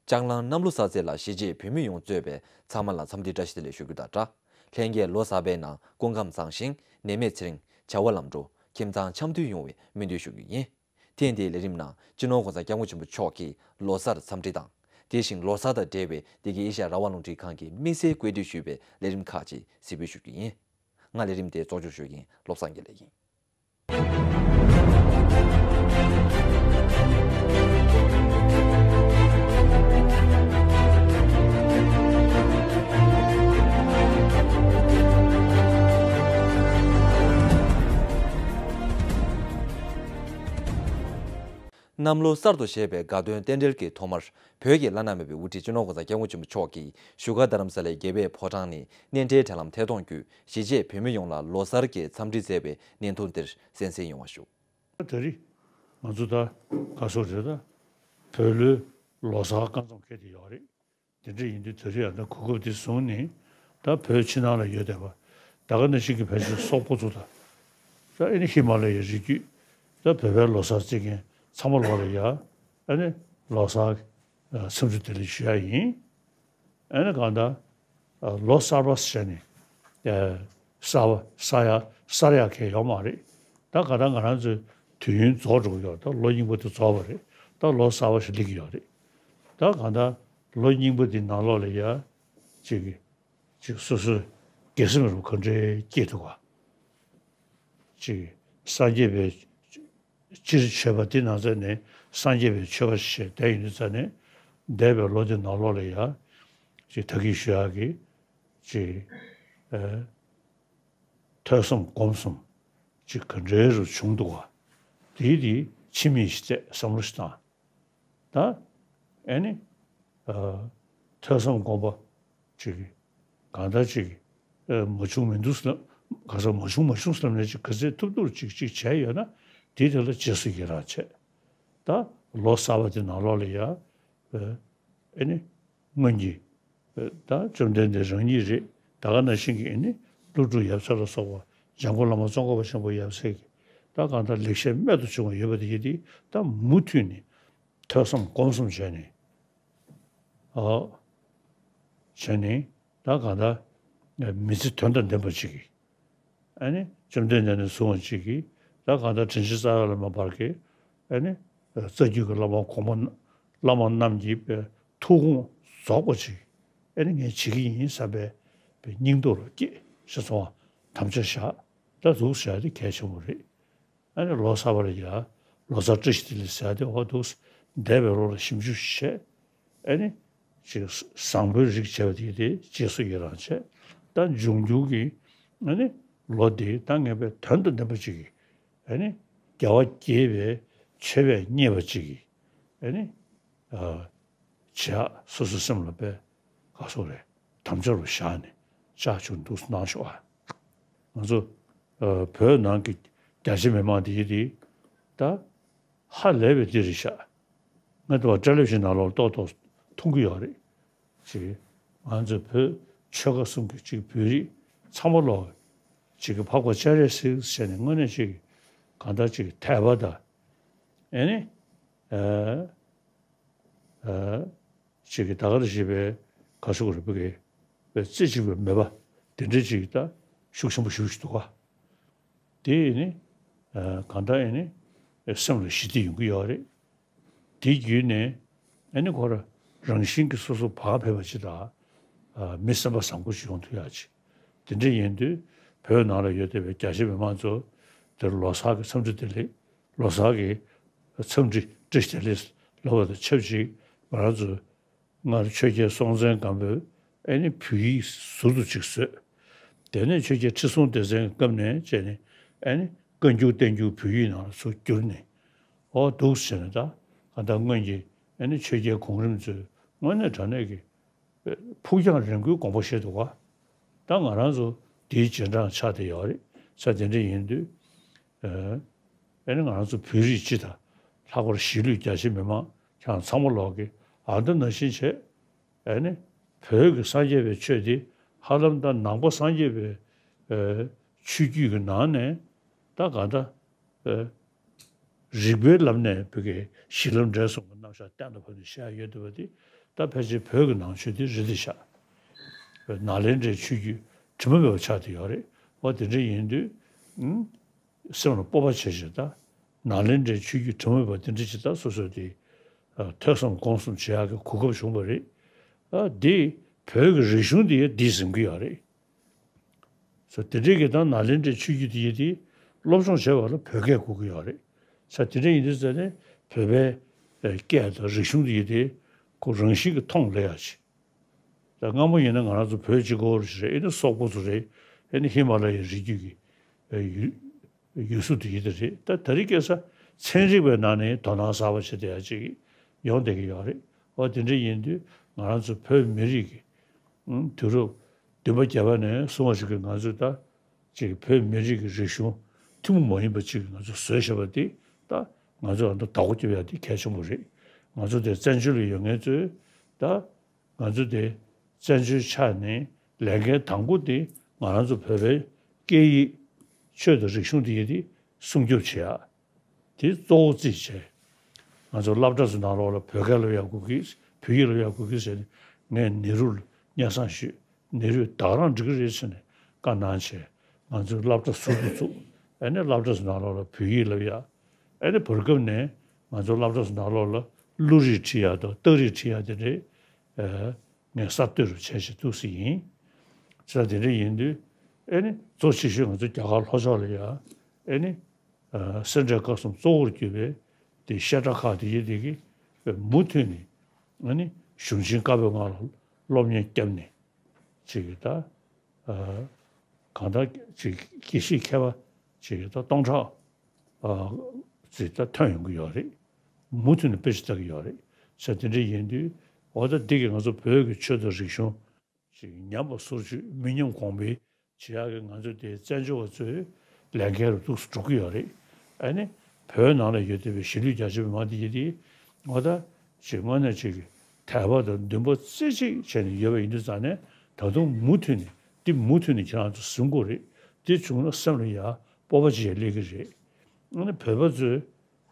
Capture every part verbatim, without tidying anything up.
ལྕང་གླང་གནམ་ལོ་གསར་ཚེས་ལ་གཞིས་བྱེས་བོད་མི་ཡོངས་གཙོས་པའི་ཚང་མ་ལ་འཚམས་འདྲི་བཀྲ་ཤིས་བདེ་ལེགས་ཞུ་རྒྱུ་དང་སྦྲགས། ལྷན་རྒྱས་ལོ་གསར་པའི་ནང་སྐུ་ཁམས་བཟང་ཞིང་ནད་མེད་ཚེ་རིང་བྱ་བ་ལམ་འགྲོ་ཁྱིམ་ཚང་འཆམ་མཐུན་ཡོང་བའི་སྨོན་འདུན་ཞུ་རྒྱུ་ཡིན། ཐེངས་འདིའི་ལས་རིམ་ནང་སྤྱི་ནོར་༸གོང་ས་༸སྐྱབས་མགོན་ཆེན་པོ་མཆོག་གིས་ལོ་གསར་འཚམས་འདྲི་དང་། དེ་བཞིན་ལོ་གསར་དང་འབྲེལ་བའི་འདི་གའི་ཨེ་ཤ་ཡ་རང་དབང་རླུང་འཕྲིན་ཁང་གིས་དམིགས་བསལ་བཀོད་སྒྲིག་ཞུས་པའི་ལས་རིམ་ཁག་ཅིག་གཟིགས་འབུལ་ཞུ་རྒྱུ་ཡིན། ང་ལས་རིམ་དེ་གཙོ་སྐྱོང་ཞུ་མཁན་བློ་བཟང་དགེ་ལེགས་ཡིན། གནམ་ལོ་གསར་དུ་བཞད་པའི་དགའ་སྟོན་རྟེན་འབྲེལ་གྱི་ཐོག་མར། བོད་ཀྱི་བླ་ན་མེད་པའི་དབུ་ཁྲིད་སྤྱི་ནོར་༸གོང་ས་༸སྐྱབས་མགོན་ཆེན་པོ་མཆོག་གིས་བཞུགས་སྒར་རྡ་རམ་ས་ལའི་རྒྱལ་བའི་ཕོ་བྲང་ནས་གནས་འབྲེལ་དྲ་ལམ་ཐད་གཏོང་བརྒྱུད་གཞིས་བྱེས་བོད་མི་ཡོངས་ལ་ལོ་གསར་གྱི་འཚམས་འདྲི་མཛད་པའི་བརྙན་ཐུང་འདིར་གསན་གཟིགས་ཡོང་བ་ཞུ། ད་རེས་ང་ཚོ་ད་ག་སོ་རེད། ད་བོད་ལོའི་ལོ་གསར་སྐབས་མཚམས་འཁེལ་བསྡད་ཡོད་རེད། དེ་འདྲ་ཡིན་དུས་ད་རེས་ཡང་ད་གོ་སྐབས་འདི་བཟུང་ནས་ད་བོད་ཕྱི་ནང་ལ་ཡོད་བསྡད་པ་ད་ག་ནང་བཞིན་གྱི་ཕལ་ཆེར་སོག་པོ་ཚོ་དང་། ད་ཨེ་ནི་ཧི་མ་ལ་ཡའི་རི་རྒྱུད། ད་བོད་པའི་ལོ་གསར་བརྩི་མཁན་ཚང་མ་ལོག་ལ་ཡ། ཨེ་ནི་ལོ་གསར་འཚམས་འདྲི་བདེ་ལེགས་ཞུ་ཡ་ཡིན། ཨེ་ནི་གང་ལྟར་ལོ་གསར་པ་ཟེར་ནས་གསར་པ་གསར་ཡ་གསར་ཡ་གང་ཡོད་མ་རེད། ད་གང་ལྟར་ང་རང་ཚོའི་དུས་ཡུན་རྫོགས་འགྲོ་གི་ཡོད། ད་ལོ་རྙིང་པ་དེ་རྫོགས་པ་རེད། ད་ལོ་གསར་པ་ཞིག་སླེབས་ཀྱི་ཡོད་རེད། ད་གང་ལྟར་ལོ་རྙིང་པ་འདི་ནང་ལོགས་ལ་ཡ་ཅིག་གི་ཅིག་སོ་སོའི་དགེ་སེམས་རུ་ག་འདྲའི་སྐྱེས་འདུག་ག་ཅིག་སངས་རྒྱས་པའི་སྤྱིར་མཆོད་པ་འདི་ནང་ཚན་ནས་སངས་རྒྱས་པའི་མཆོད་པ་ཞེས་བསྡད་ཡོད་དུས་ཙ་ནས་འདས་པའི་ལོ་འདི་ནང་ལོགས་ལ་ཡ་ཅིག་ད་གིན་ཞུ་ཡག་གི་ཅིག་ཨ་ཐོས་བསམ་སྒོམ་གསུམ་ཅིག་ག་འདྲའི་རུ་བྱུང་འདུག་ག་དེའི་དེ་ཕྱི་མིག་ཞིག་བལྟས་བསམ་བློ་ཞིག་བཏང་། ད་ཨེ་ནི་ཨ་ཐོས་བསམ་སྒོམ་པ་ཅིག་གང་ལྟར་ཅིག་ཨ་མ་བྱུང་མི་འདུག་ཟེར་ལབ། ག་ས་མ་བྱུང་མ་བྱུང་ཟེར་ལབ་ནས་ཅིག་ག་ཚད་ཐུབ་ཐུབ་ཅིག་ཅིག་བྱས་ཡོད་ན་དེ་དེ་ལ་རྗེས་སུ་ཡི་རང་བྱས། ད་ལོ་གསར་པ་དེ་ནང་ལོགས་ལ་ཡ་ཨ་ཨེ་ནི་སྔོན་གྱི་ད་བཅོམ་ལྡན་འདས་རང་ཉིད་རེད། ད་ག་ནང་བཞིན་གྱི་ཨེ་ནི་ཀླུ་སྒྲུབ་ཡབ་སྲས་ལ་སོགས་པ་འཇམ་མགོན་བླ་མ་ཙོང་ཁ་པ་ཆེན་པོ་ཡབ་སྲས་ཀྱི་ད་གང་ལྟར་ལེགས་བཤད་རྨད་དུ་བྱུང་བ་ཡོད་པ་དེ་ཡིན་ཏེ་ད་མུ་མཐུད་ནས་ཐོས་བསམ་སྒོམ་གསུམ་བྱས་ནས་ཨ་བྱས་ནས་ད་གང་ལྟར་མི་ཚེ་དོན་དང་ལྡན་པ་ཅིག་གི་ཨ་ནི་བཅོམ་ལྡན་འདས་ནས་བཟུང་བ་ཅིག་གིས་ད་གང་ལྟར་དྲིན་ཅན་རྩ་བའི་བླ་མ་བར་གྱི་ཨ་ནི་རྩ་རྒྱུད་ཀྱི་བླ་མ་གོང་མ་བླ་མ་རྣམས་ཀྱི་ཐུགས་དགོངས་རྫོགས་པ་ཅིག་ཨ་ནི་ངས་བྱེད་ཀྱི་ཡིན་བསམ་པའི་སྙིང་སྟོབས་ལ་སྐྱེས་ཞེས་སོང་བ་དམ་བཅའ་བཞག་ད་འདུག་བྱས་ཏེ་གལ་ཆེན་པོ་རེད། ཨ་ནི་ལོ་གསར་པ་ལ་ཡ་ལོ་གསར་བཀྲ་ཤིས་བདེ་ལེགས་ཟེར་ཏེ་འོ་འདུག་འདས་པའི་ལོ་ལ་ཞིབ་འཇུག་བྱས། ཨ་ནི་ཅིག་བཟང་པོའི་རིགས་བྱས་པ་དེ་དེ་རྗེས་སུ་ཡི་རང་བྱས། ད་འབྱུང་འགྱུར་གྱི་ཨ་ནི་ལོ་འདི་ད་ངེས་པའི་དོན་དང་ལྡན་པ་ཅིག་གི་ཨ་ནི་རྒྱལ་བ་དགྱེས་པའི་མཆོད་པས་མཉེས་པ་ཅིག་གི་ཨ་ནི་ཨ་བྱ་སོ་སོའི་སེམས་ལ་དཔེ་ག་སོགས་རེད་དམ་བཅའ་རུ་བཞག་ནས་ལྕགས་ཆུ་འདུག་གནང་ཤོག་ཨ། ང་ཚོ་ཨ་བོད་ནང་གི་རྒྱ་ཆེ་མི་མང་དེ་ཡི་དེ་ད་ཧ་ལས་པའི་འདི་རེད་ཤག་ང་ཚོ་བ་ཊེ་ལི་བི་ཤན་ནང་ལོགས་ཏོག་ཏོག་མཐོང་གི་ཡོད་རེད། ཅིག་ང་ཚོ་བོད་ཆོལ་ཁ་གསུམ་གྱི་ཅིག་བོད་རིགས་ཚང་མ་ལོག་ཅིག་གི་འཕགས་པ་སྤྱན་རས་གཟིགས་ཟེར་ནས་དངོས་གནས་ཅིག་གང་ལྟར་ཅིག་དད་པ་དང་ཨེ་ནི་ཨ་ཨ་ཅིག་གི་ད་ག་རེ་ཞེས་པའི་ག་ཤོག་རེ་བུ་གི་བའི་རྩེ་གཅིག་པའི་མོས་པ་དེ་འདྲའི་ཅིག་ད་ཤུགས་ཆེན་པོ་ཞེ་པོ་ཞིག་འདུག་ག་དེ་ཨེ་ནི་ཨ་གང་ལྟར་ཨེ་ནི་སེམས་ལ་ཞི་བདེ་ཡོང་གི་ཡོད་རེད། དེ་བརྒྱུད་ནས་ཨ་ནི་ཁོ་ར་རང་བཞིན་གྱིས་སོ་སོ་བག་ཕེབས་པ་ཅིག་དང་། ཨ་མི་སེམས་པ་བཟང་པོ་ཞིག་ཡོང་ཐུབ་ཡག་ཅིག་དེ་འདྲ་ཡིན་དུས་བོད་ནང་ལ་ཡོད་བསྡད་པའི་རྒྱ་ཆེ་མི་མང་ཚོ་དེར་ལོ་གསར་གྱི་འཚམས་འདྲི་བདེ་ལེགས། ལོ་གསར་གྱི་འཚམས་འདྲི་བཀྲ་ཤིས་བདེ་ལེགས་ལབ་པ་དང་ཆབས་ཅིག་ང་རང་ཚོ་སྔར་ཆོས་རྒྱལ་སྲོང་བཙན་སྒམ་པོས་ཨ་ནི་བོད་ཡིག་ཟུར་དུ་ཅིག་བཟོས། དེ་ནས་ཆོས་རྒྱལ་ཁྲི་སྲོང་ལྡེ་བཙན་གྱི་སྐབས་ནས་བྱས་ནས་ཨ་ནི་བཀའ་འགྱུར་བསྟན་འགྱུར་བོད་ཡིག་ནང་ལ་ཚུར་བསྒྱུར་ནས་ཨོ་འདུག་ཟེར་ནས་ད་ག་ད་སྔོན་གྱི་ཨ་ནི་ཆོས་རྒྱལ་གོང་རིམ་ཚོས་དངོས་གནས་དྲང་གནས་ཀྱི་ཕུགས་རྒྱང་རིང་པོའི་དགོངས་པ་བཞེས་འདུག་ག་ད་ང་རང་ཚོ་དེའི་རྗེས་འབྲང་ཆགས་བསྡད་ཡོད་རེད། ས་དེ་འདྲ་ཡིན་དུས་ཨ་ཨ་ནི་ང་རང་ཚོ་བོད་རིགས་སྤྱི་དང་ལྷག་པར་གཞིས་ལུས་རྒྱ་ཆེ་མི་མང་ཁྱེད་རང་ཚང་མ་ལོག་གི་ཨ་འདི་ནང་བཞིན་བྱས། ཨ་ནི་བོད་ཀྱི་སངས་རྒྱས་པའི་ཆོས་འདི་ཧ་ལམ་ད་ནང་པ་སངས་རྒྱས་པའི་ཨ་ཆོས་བརྒྱུད་ཀྱི་ནང་ནས་ད་གང་ལྟར་ཨ་རིགས་པའི་ལམ་ནས་བོད་ཀྱི་གཞི་ལམ་འབྲས་གསུམ་གྱི་རྣམ་གཞག་གཏན་དུ་ཕབ་ནས་བཤད་ཡོད་འདུག་པ་འདི་ ད་ཕལ་ཆེར་བོད་ཀྱི་ནང་ཆོས་དེ་རེད་དེ་ཤག་ནཱ་ལེནྡྲའི་ཆོས་བརྒྱུད་དྲི་མ་མེད་པ་ཆགས་བསྡད་ཡོད་རེད། འོ་དེ་འདྲ་ཡིན་དུས། ཨུམ། སེམས་ལ་སྤོབས་པ་བྱས་བྱས་ད། ནཱ་ལེནྡྲའི་ཆོས་བརྒྱུད་དྲི་མ་མེད་པ་དེ་འདྲ་ཅིག་ད་སོ་སོས་དེ། ཨ། ཐོས་བསམ་སྒོམ་གསུམ་བྱེད་ཡག་གི་གོ་སྐབས་བྱུང་བ་རེད། ཨ། འདི་བོད་ཀྱི་རིག་གཞུང་འདི་ཡང་འདིས་ཟིན་གྱི་ཡོད་རེད། ས་དེ་འདྲའི་གི་ད་ནཱ་ལེནྡྲའི་ཆོས་བརྒྱུད་དེ་ཡི་དེ་སློབ་སྦྱོང་བྱས་པ་ལ་བོད་སྐད་དགོས་ཀྱི་ཡོད་རེད། ས་དེ་འདྲ་ཡིན་དུས་ཙང་ནས་བོད་པའི་ཨ་སྐད་དང་རིག་གཞུང་དེ་ཡི་དེ་ཁོ་རང་བཞིན་གྱིས་མཐོང་སླེབས་ཡག་ཅིག་ད་སྔ་མོ་ཡིན་ན་ང་རང་ཚོ་བོད་གཅིག་པོ་རེད། ཨེ་ནི་སོག་པོ་ཚོ་རེད། ཨེ་ནི་ཧི་མ་ལ་ཡའི་རི་རྒྱུད་ཀྱི་ཨ་ཡུལ་ཡུལ་སྲོལ་དེ་ཡི་དེ་རེད། ད་ད་རེས་ཁ་སང་ཚན་རིག་པའི་ནང་ནས་དོ་སྣང་གསར་པ་བྱེད་བསྡད་ཡག་ཅིག་ཡོང་བསྡད་ཀྱི་ཡོད་རེད། འོ་དེ་འདྲ་ཡིན་དུས་ང་རང་ཚོ་བོད་མི་རིགས་ཀྱི་ཨང་། དུས་རབས་བདུན་པ་བརྒྱད་པ་ནས་བཟུང་བ་ཞིག་གིས་ང་ཚོས་ད་ཅིག་བོད་མི་རིགས་ཀྱི་རིག་གཞུང་ཐུན་མོང་མ་ཡིན་པ་ཅིག་ང་ཚོས་བཟོས་བཞག་པ་འདི་ད་ང་ཚོས་ཨ་ནི་བདག་པོ་རྒྱབ་ཡག་འདི་གལ་ཆེན་པོ་རེད། ང་ཚོ་དེ་བཙན་བྱོལ་ལ་ཡོད་མཁན་ཚོས་ད་ང་ཚོ་དེ་བཙན་བྱོལ་ཆགས་ནས་ལས་འགན་དང་པོ་དེ་ང་རང་ཚོ་བོད་པའི་སྐད་ཡིག་ཆོས་དང་རིག་གཞུང་འདི་ཡི་དེ་སྲུང་སྐྱོབ་བྱེད་ཡག་དེ་གཙོ་བོ་བརྩིས་བྱས། ང་ཚོ་སློབ་གྲྭ་ཚོ་ནང་ལོགས་ལ་བོད་སྐད་སློབ་ཡག་དགོས་ཀྱི། བོད་ཡིག་སློབ་ཡག་དགོས་ཀྱི་ཟེར་ནས་ངས་ནེ་རུ་ལ་སྙན་སེང་ཞུས། ནེ་རུས་ད་ག་རང་འགྲིག་གི་རེད་ཟེར་ནས་བཀའ་གནང་བྱས། ང་ཚོས་སློབ་གྲྭ་ཟུར་དུ་བཙུགས། ཨ་ནི་སློབ་གྲྭ་ཚོ་ནང་ལོགས་ལ་བོད་ཡིག་སློབ་ཡག་ཨ་ནི་བར་སྐབས་ནས་ང་ཚོ་སློབ་གྲྭ་ཚོ་ནང་ལོགས་ལ་གླུ་རིགས་ཁྲིད་ཡག་དང་རྟགས་རིས་ཁྲིད་ཡག་དེ་འདྲས། ཨ། ངས་གསར་གཏོད་རུ་བྱས་བྱས་འདུག་སེ་ཡིན། ས་དེ་འདྲ་ཡིན་དུས། ཨེ་ནི་གཙོ་ཆེ་ཤོས་ང་ཚོ་རྒྱ་གར་ལྷོ་ཕྱོགས་ལ་ཡ། ཨེ་ནི། ཨ། སེ་འབྲས་དཀར་གསུམ་གཙོ་བོར་གྱུར་པའི་དེ་བཤད་གྲྭ་ཁག་དེ་ཡི་དེ་གི་མུ་མཐུད་ནས། ཨ་ནི་གཞུང་ཆེན་བཀའ་པོད་ལྔ་ལ་སློབ་གཉེར་བརྒྱབ་ནས་ཅིག་གི་ད། ཨ། གང་ལྟར་ཅིག་དགེ་བཤེས་མཁས་པ་ཅིག་གི་ད་སྟོང་ཕྲག་ཨ། ཅིག་ད་ཐོན་ཡོང་གི་ཡོད་རེད། མུ་མཐུད་ནས་དཔེ་ཆ་ལྟ་གི་ཡོད་རེད། ས་དེ་འདྲ་ཡིན་དུས། འོ་ད་འདི་གི་ང་ཚོ་བོད་ཀྱི་ཆོས་དང་རིག་གཞུང་ཅིག་ཉམས་པ་སོར་ཆུད་མི་ཉམས་གོང་འཕེལ་བྱེད་ཡག་གི་ང་ཚོ་དེ་བཙན་བྱོལ་བ་ཚོའི་ལས་འགན་རུ་འདུག་སེ་འགྲོ་གི་ཡོད་རེད། ཨ་ནི་བོད་ནང་ལ་ཡོད་བསྡད་པའི་གཞིས་ལུས་རྒྱ་ཆེ་མི་མང་དེ་ཡིན་དེ། ངོ་ད་ཅིག་དངོས་གནས་ཅིག་དད་པ་དང་འདུན་པ་རྩེ་གཅིག་བྱས་ནས་ཡོད་པ་ཡིན་དུས་ཙང་ནས། ད་དུང་མུ་མཐུད་ནས་འདི་མུ་མཐུད་ནས་ཁྱེད་རང་ཚོ་ཟིན་དགོས་རེད། དེ་བྱུང་ན་སེམས་ལ་ཡ་སྤོབས་པ་ཅིག་ཡ་སླེབས་ཀྱི་རེད། ཨ་ནི་བོད་པ་ཚོས་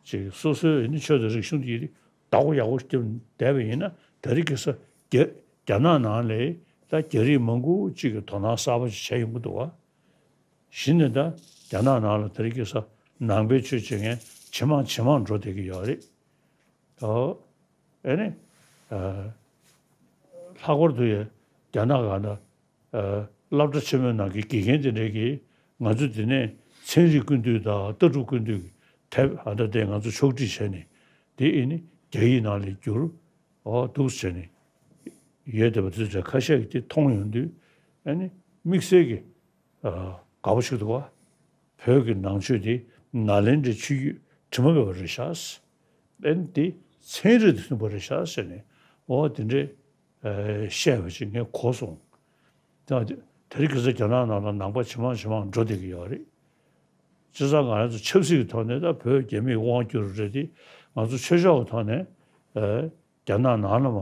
ཅིག་སོ་སོའི་ཨ་ནི་ཆོས་དང་རིག་གཞུང་དེ་བདག་པོ་ཡག་པོ་རྒྱབ་བསྡད་པ་ཡིན་ན། ད་རེས་ཁ་སང་རྒྱ་རྒྱ་ནག་ནང་ལ་ད་རྒྱ་རིགས་མང་པོ་ཅིག་གིས་དོ་སྣང་གསར་པ་ཅིག་བྱས་ཡོང་གི་འདུག་བ། གཞི་ནས་ད་རྒྱ་ནག་ནང་ལ་ད་རེས་ཁ་སང་ནང་པའི་ཆོས་བྱེད་མཁན་ཇེ་མང་ཇེ་མང་འགྲོ་བསྡད་ཀྱི་ཡོད་རེད། ཨོ། ཨེ་ནི། ཨ། ལྷག་པར་དུ་ཡ་རྒྱ་ནག་ག་ན། ཨ། སློབ་གྲྭ་ཆེན་མོའི་ནང་གི་དགེ་རྒན་དེ་འདྲས་ཀྱིས་ང་ཚོ་འདི་ནས་ཚན་རིག་ཀུན་བཏུས་དང་ལྟ་གྲུབ་ཀུན་བཏུས་ཀྱི་དེབ་ཨ་ད་དེ་ང་ཚོ་ཕྱོགས་སྒྲིག་བྱས་ནས། དེ་ཨེ་ནི་རྒྱ་ཡིག་ནང་ལ་བསྒྱུར། ཨོ། འདུག་སེ་བྱས་ནས་ཡོད་བསྡད་པ་དེ་ཚོ་ཁ་ཤས་ཀྱིས་དེ་མཐོང་ཡོང་དུས། ཨེ་ནི་དམིགས་བསལ་གྱི། ཨ། དགའ་པོ་ཞིག་འདུག་བ། བོད་ཀྱི་ནང་ཆོས་དེ་ནཱ་ལེནྡྲའི་ཆོས་བརྒྱུད་དྲི་མ་མེད་པ་རེད་ཤག་ཨེ་ནི་དེ་ཚན་རིག་དང་མཐུན་པ་རེད་ཤག་ཟེར་ནས། འོ་དེ་འདྲས། ཨ། བཤད་པ་ཅིག་ངས་གོ་སོང་། ད་དེ་རིང་ཁ་སང་རྒྱ་ནག་ནང་ལ་ནང་པ་ཇེ་མང་ཇེ་མང་འགྲོ་བསྡད་ཀྱི་ཡོད་རེད། བྱས་ཙང་ང་རང་ཚོ་ཆབ་སྲིད་ཀྱི་ཐོག་ནས་ད་བོད་རྒྱ་མིའི་དབང་བསྒྱུར་རེད་དེ། ང་ཚོ་ཆོས་ཕྱོགས་ཀྱི་ཐོག་ནས། ཨ། རྒྱ་ནག་ནང་ལ་མ་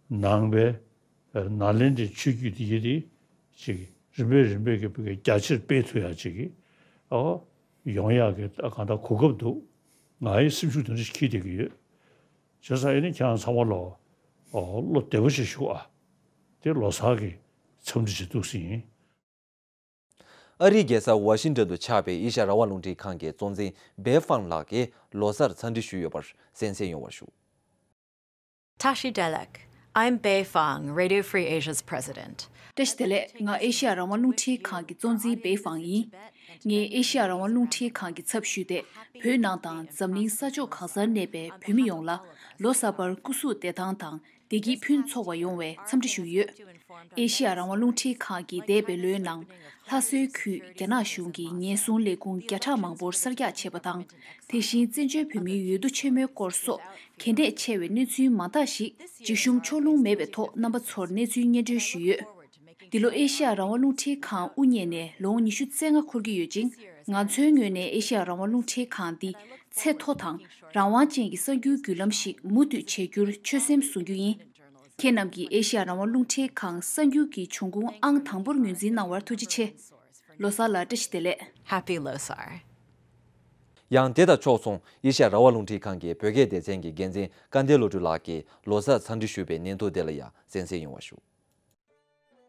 ནང་པའི་ནཱ་ལེནྡྲའི་ཆོས་བརྒྱུད་དེ་ཡི་དེ་ཅིག་རིམ་པས་རིམ་པས་ཀྱི་རྒྱ་ཆེར་སྤེལ་ཐུབ་ཡག་ཅིག་གི། ཨོ། ཡོང་ཡག་གི་གང་ལྟར་གོ་སྐབས་འདུག་ང་ཡི་སེམས་ཤུགས་དེ་འདྲ་ཞིག་འཁྱེར་བསྡད་ཀྱི་ཡོད། བྱས་ཙང་ཨེ་ནི་ཁྱེད་རང་ཚང་མ་ལ། ཨོ། བློ་བདེ་པོ་ཞིག་བཞུགས་ཨ། དེ་ལོ་གསར་གྱི་འཚམས་འདྲི་ཞིག་འདུག་སེ་ཡིན། ཨ་རིའི་རྒྱལ་ས་ཝ་ཤིང་ཏོན་དུ་ཆགས་པའི་ཨེ་ཤ་ཡ་རང་དབང་རླུང་འཕྲིན་ཁང་གི་གཙོ་འཛིན་སྦེ་ཧྥང་ལགས་ཀྱིས་ལོ་གསར་འཚམས་འདྲི་ཞུས་ཡོད་པར་གསན་གཟིགས་ཡོང་བར་ཞུ། Tashi Delek. I'm Bei Fang, Radio Free Asia's president. བཀྲ་ཤིས་བདེ་ལེགས། ང་ཨེ་ཤ་ཡ་རང་དབང་རླུང་འཕྲིན་ཁང་གི་གཙོ་འཛིན་སྦེ་ཧྥང་ཡིན། ངས་ཨེ་ཤ་ཡ་རང་དབང་རླུང་འཕྲིན་ཁང་གི་ཚབ་ཞུས་ཏེ། བོད་ནང་དང་འཛམ་གླིང་ས་ཕྱོགས་གང་སར་གནས་པའི་བོད་མི་ཡོངས་ལ་ལོ་གསར་པར་སྐུ་གཟུགས་བདེ་ཐང་དང་བདེ་སྐྱིད་ཕུན་ཚོགས་པ་ཡོང་བའི་འཚམས་འདྲི་ཞུ་གི་ཡོད། ཨེ་ཤ་ཡ་རང་དབང་རླུང་འཕྲིན་ཁང་གིས་འདས་པའི་ལོའི་ནང་ལྷ་སའི་ཁུལ་རྒྱ་ནག་གཞུང་གིས་ཉེན་སྲུང་ལས་ཁུངས་བརྒྱ་ཕྲག་མང་པོར་གསར་རྒྱག་བྱས་པ་དང་། དེ་བཞིན་བཙན་བྱོལ་བོད་མིའི་འོས་བསྡུ་ཆེན་མོའི་སྐོར་སོགས་གལ་གནད་ཆེ་བའི་གནས་ཚུལ་མང་དག་ཞིག་འཇིགས་ཞུམ་ཕྱོགས་ལྷུང་མེད་པའི་ཐོག་རྣམ་པ་ཚོར་གནས་ཚུལ་སྙན་སྒྲོན་ཞུས་ཡོད། འདི་ལོ་ཨེ་ཤ་ཡ་རང་དབང་རླུང་འཕྲིན་ཁང་དབུ་བརྙེས་ནས་ལོ་ངོ་ཉི་ཤུ་རྩ་ལྔ་འཁོར་གྱི་ཡོད་ཅིང་། ང་ཚོའི་ངོས་ནས་ཨེ་ཤ་ཡ་རང་དབང་རླུང་འཕྲིན་ཁང་འདི་ཚད་མཐོ་དང་རང་དབང་ཅན་གྱི་གསར་འགྱུར་བརྒྱུད་ལམ་ཞིག་མུ་མཐུད་བྱེད་རྒྱུར་ཆོད་སེམས་བཟུང་རྒྱུ་ཡིན། ཁྱེད་རྣམས་ཀྱིས་ཨེ་ཤ་ཡ་རང་དབང་རླུང་འཕྲིན་ཁང་གསར་འགྱུར་གྱི་འབྱུང་ཁུངས་ཨང་དང་པོར་ངོས་འཛིན་གནང་བར་ཐུགས་རྗེ་ཆེ། ལོ་གསར་ལ་བཀྲ་ཤིས་བདེ་ལེགས། Happy Losar. ཡང་དེ་དང་ཕྱོགས་མཚུངས་ཨེ་ཤ་ཡ་རང་དབང་རླུང་འཕྲིན་ཁང་གི་བོད་སྐད་སྡེ་ཚན་གྱི་འགན་འཛིན་སྐལ་ལྡན་བློ་གྲོས་ལགས་ཀྱིས་ལོ་གསར་འཚམས་འདྲི་ཞུས་པའི་སྙན་ཐོ་དེ་ལ་ཡང་གསན་གཟིགས་ཡོང་བ་ཞུ།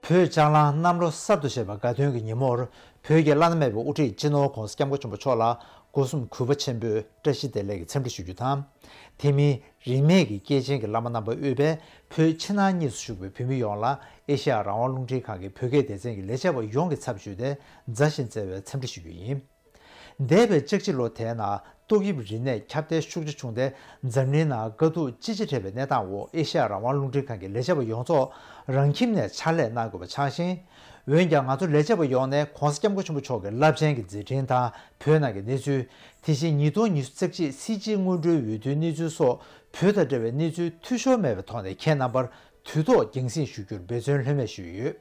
བོད་ལྕགས་གླང་གནམ་ལོ་གསར་དུ་བཞད་པ་དགའ་སྟོན་གྱི་ཉིན་མོར། བོད་ཀྱི་བླ་ན་མེད་པའི་དབུ་ཁྲིད་སྤྱི་ནོར་༧གོང་ས་༧སྐྱབས་མགོན་ཆེན་པོ་མཆོག་ལ་སྒོ་གསུམ་གུས་པ་ཆེན་པོས་བཀྲ་ཤིས་བདེ་ལེགས་ཀྱི་འཚམས་འདྲི་ཞུ་རྒྱུ་དང་། དེ་མིན་རིས་མེད་ཀྱི་སྐྱེས་ཆེན་གྱི་བླ་མ་རྣམ་པ་དབུས་པའི་བོད་ཕྱི་ནང་གཉིས་སུ་བཞུགས་པའི་བོད་མི་ཡོངས་ལ་ཨེ་ཤ་ཡ་རང་དབང་རླུང་འཕྲིན་ཁང་གི་བོད་སྐད་སྡེ་ཚན་གྱི་ལས་བྱེད་པ་ཡོངས་ཀྱི་ཚབ་ཞུས་ཏེ་མཛའ་ཞིང་བརྩེ་བའི་འཚམས་འདྲི་ཞུ་རྒྱུ་ཡིན། འདས་པའི་ལྕགས་བྱི་ལོ་དེའི་ནང་ཏོག་དབྱིབས་རིམས་ནད་ཁྱབ་གདལ་ཤུགས་ཆེ་བྱུང་སྟེ། འཛམ་གླིང་ནང་དཀའ་སྡུག་ཅི་ཆེ་འཕྲད་པའི་གནས་སྟངས་འོག་ཨེ་ཤ་ཡ་རང་དབང་རླུང་འཕྲིན་ཁང་གི་ལས་བྱེད་པ་ཡོངས་རྫོགས་རང་ཁྱིམ་ནས་ཕྱག་ལས་གནང་དགོས་པ་ཆགས་ཤིང་། འོན་ཀྱང་། ང་ཚོ་ལས་བྱེད་པ་ཡོངས་ནས་༧གོང་ས་༧སྐྱབས་མགོན་ཆེན་པོ་མཆོག་གི་རླབས་ཆེན་གྱི་མཛད་འཕྲིན་དང་། བོད་ནང་གི་གནས་ཚུལ། དེ་བཞིན་ཉིས་སྟོང་ཉི་ཤུ་རྩ་གཅིག་སྲིད་སྤྱིའི་སྔོན་འགྲོའི་འོས་བསྡུའི་གནས་ཚུལ་སོགས། བོད་དང་འབྲེལ་བའི་གནས་ཚུལ་འཐུས་ཤོར་མེད་པའི་ཐོག་ནས་ཁྱེད་རྣམ་པར་དུས་ཐོག་རྒྱང་སྲིང་ཞུ་རྒྱུར་འབད་བརྩོན་ལྷོད་མེད་ཞུས་ཡོད།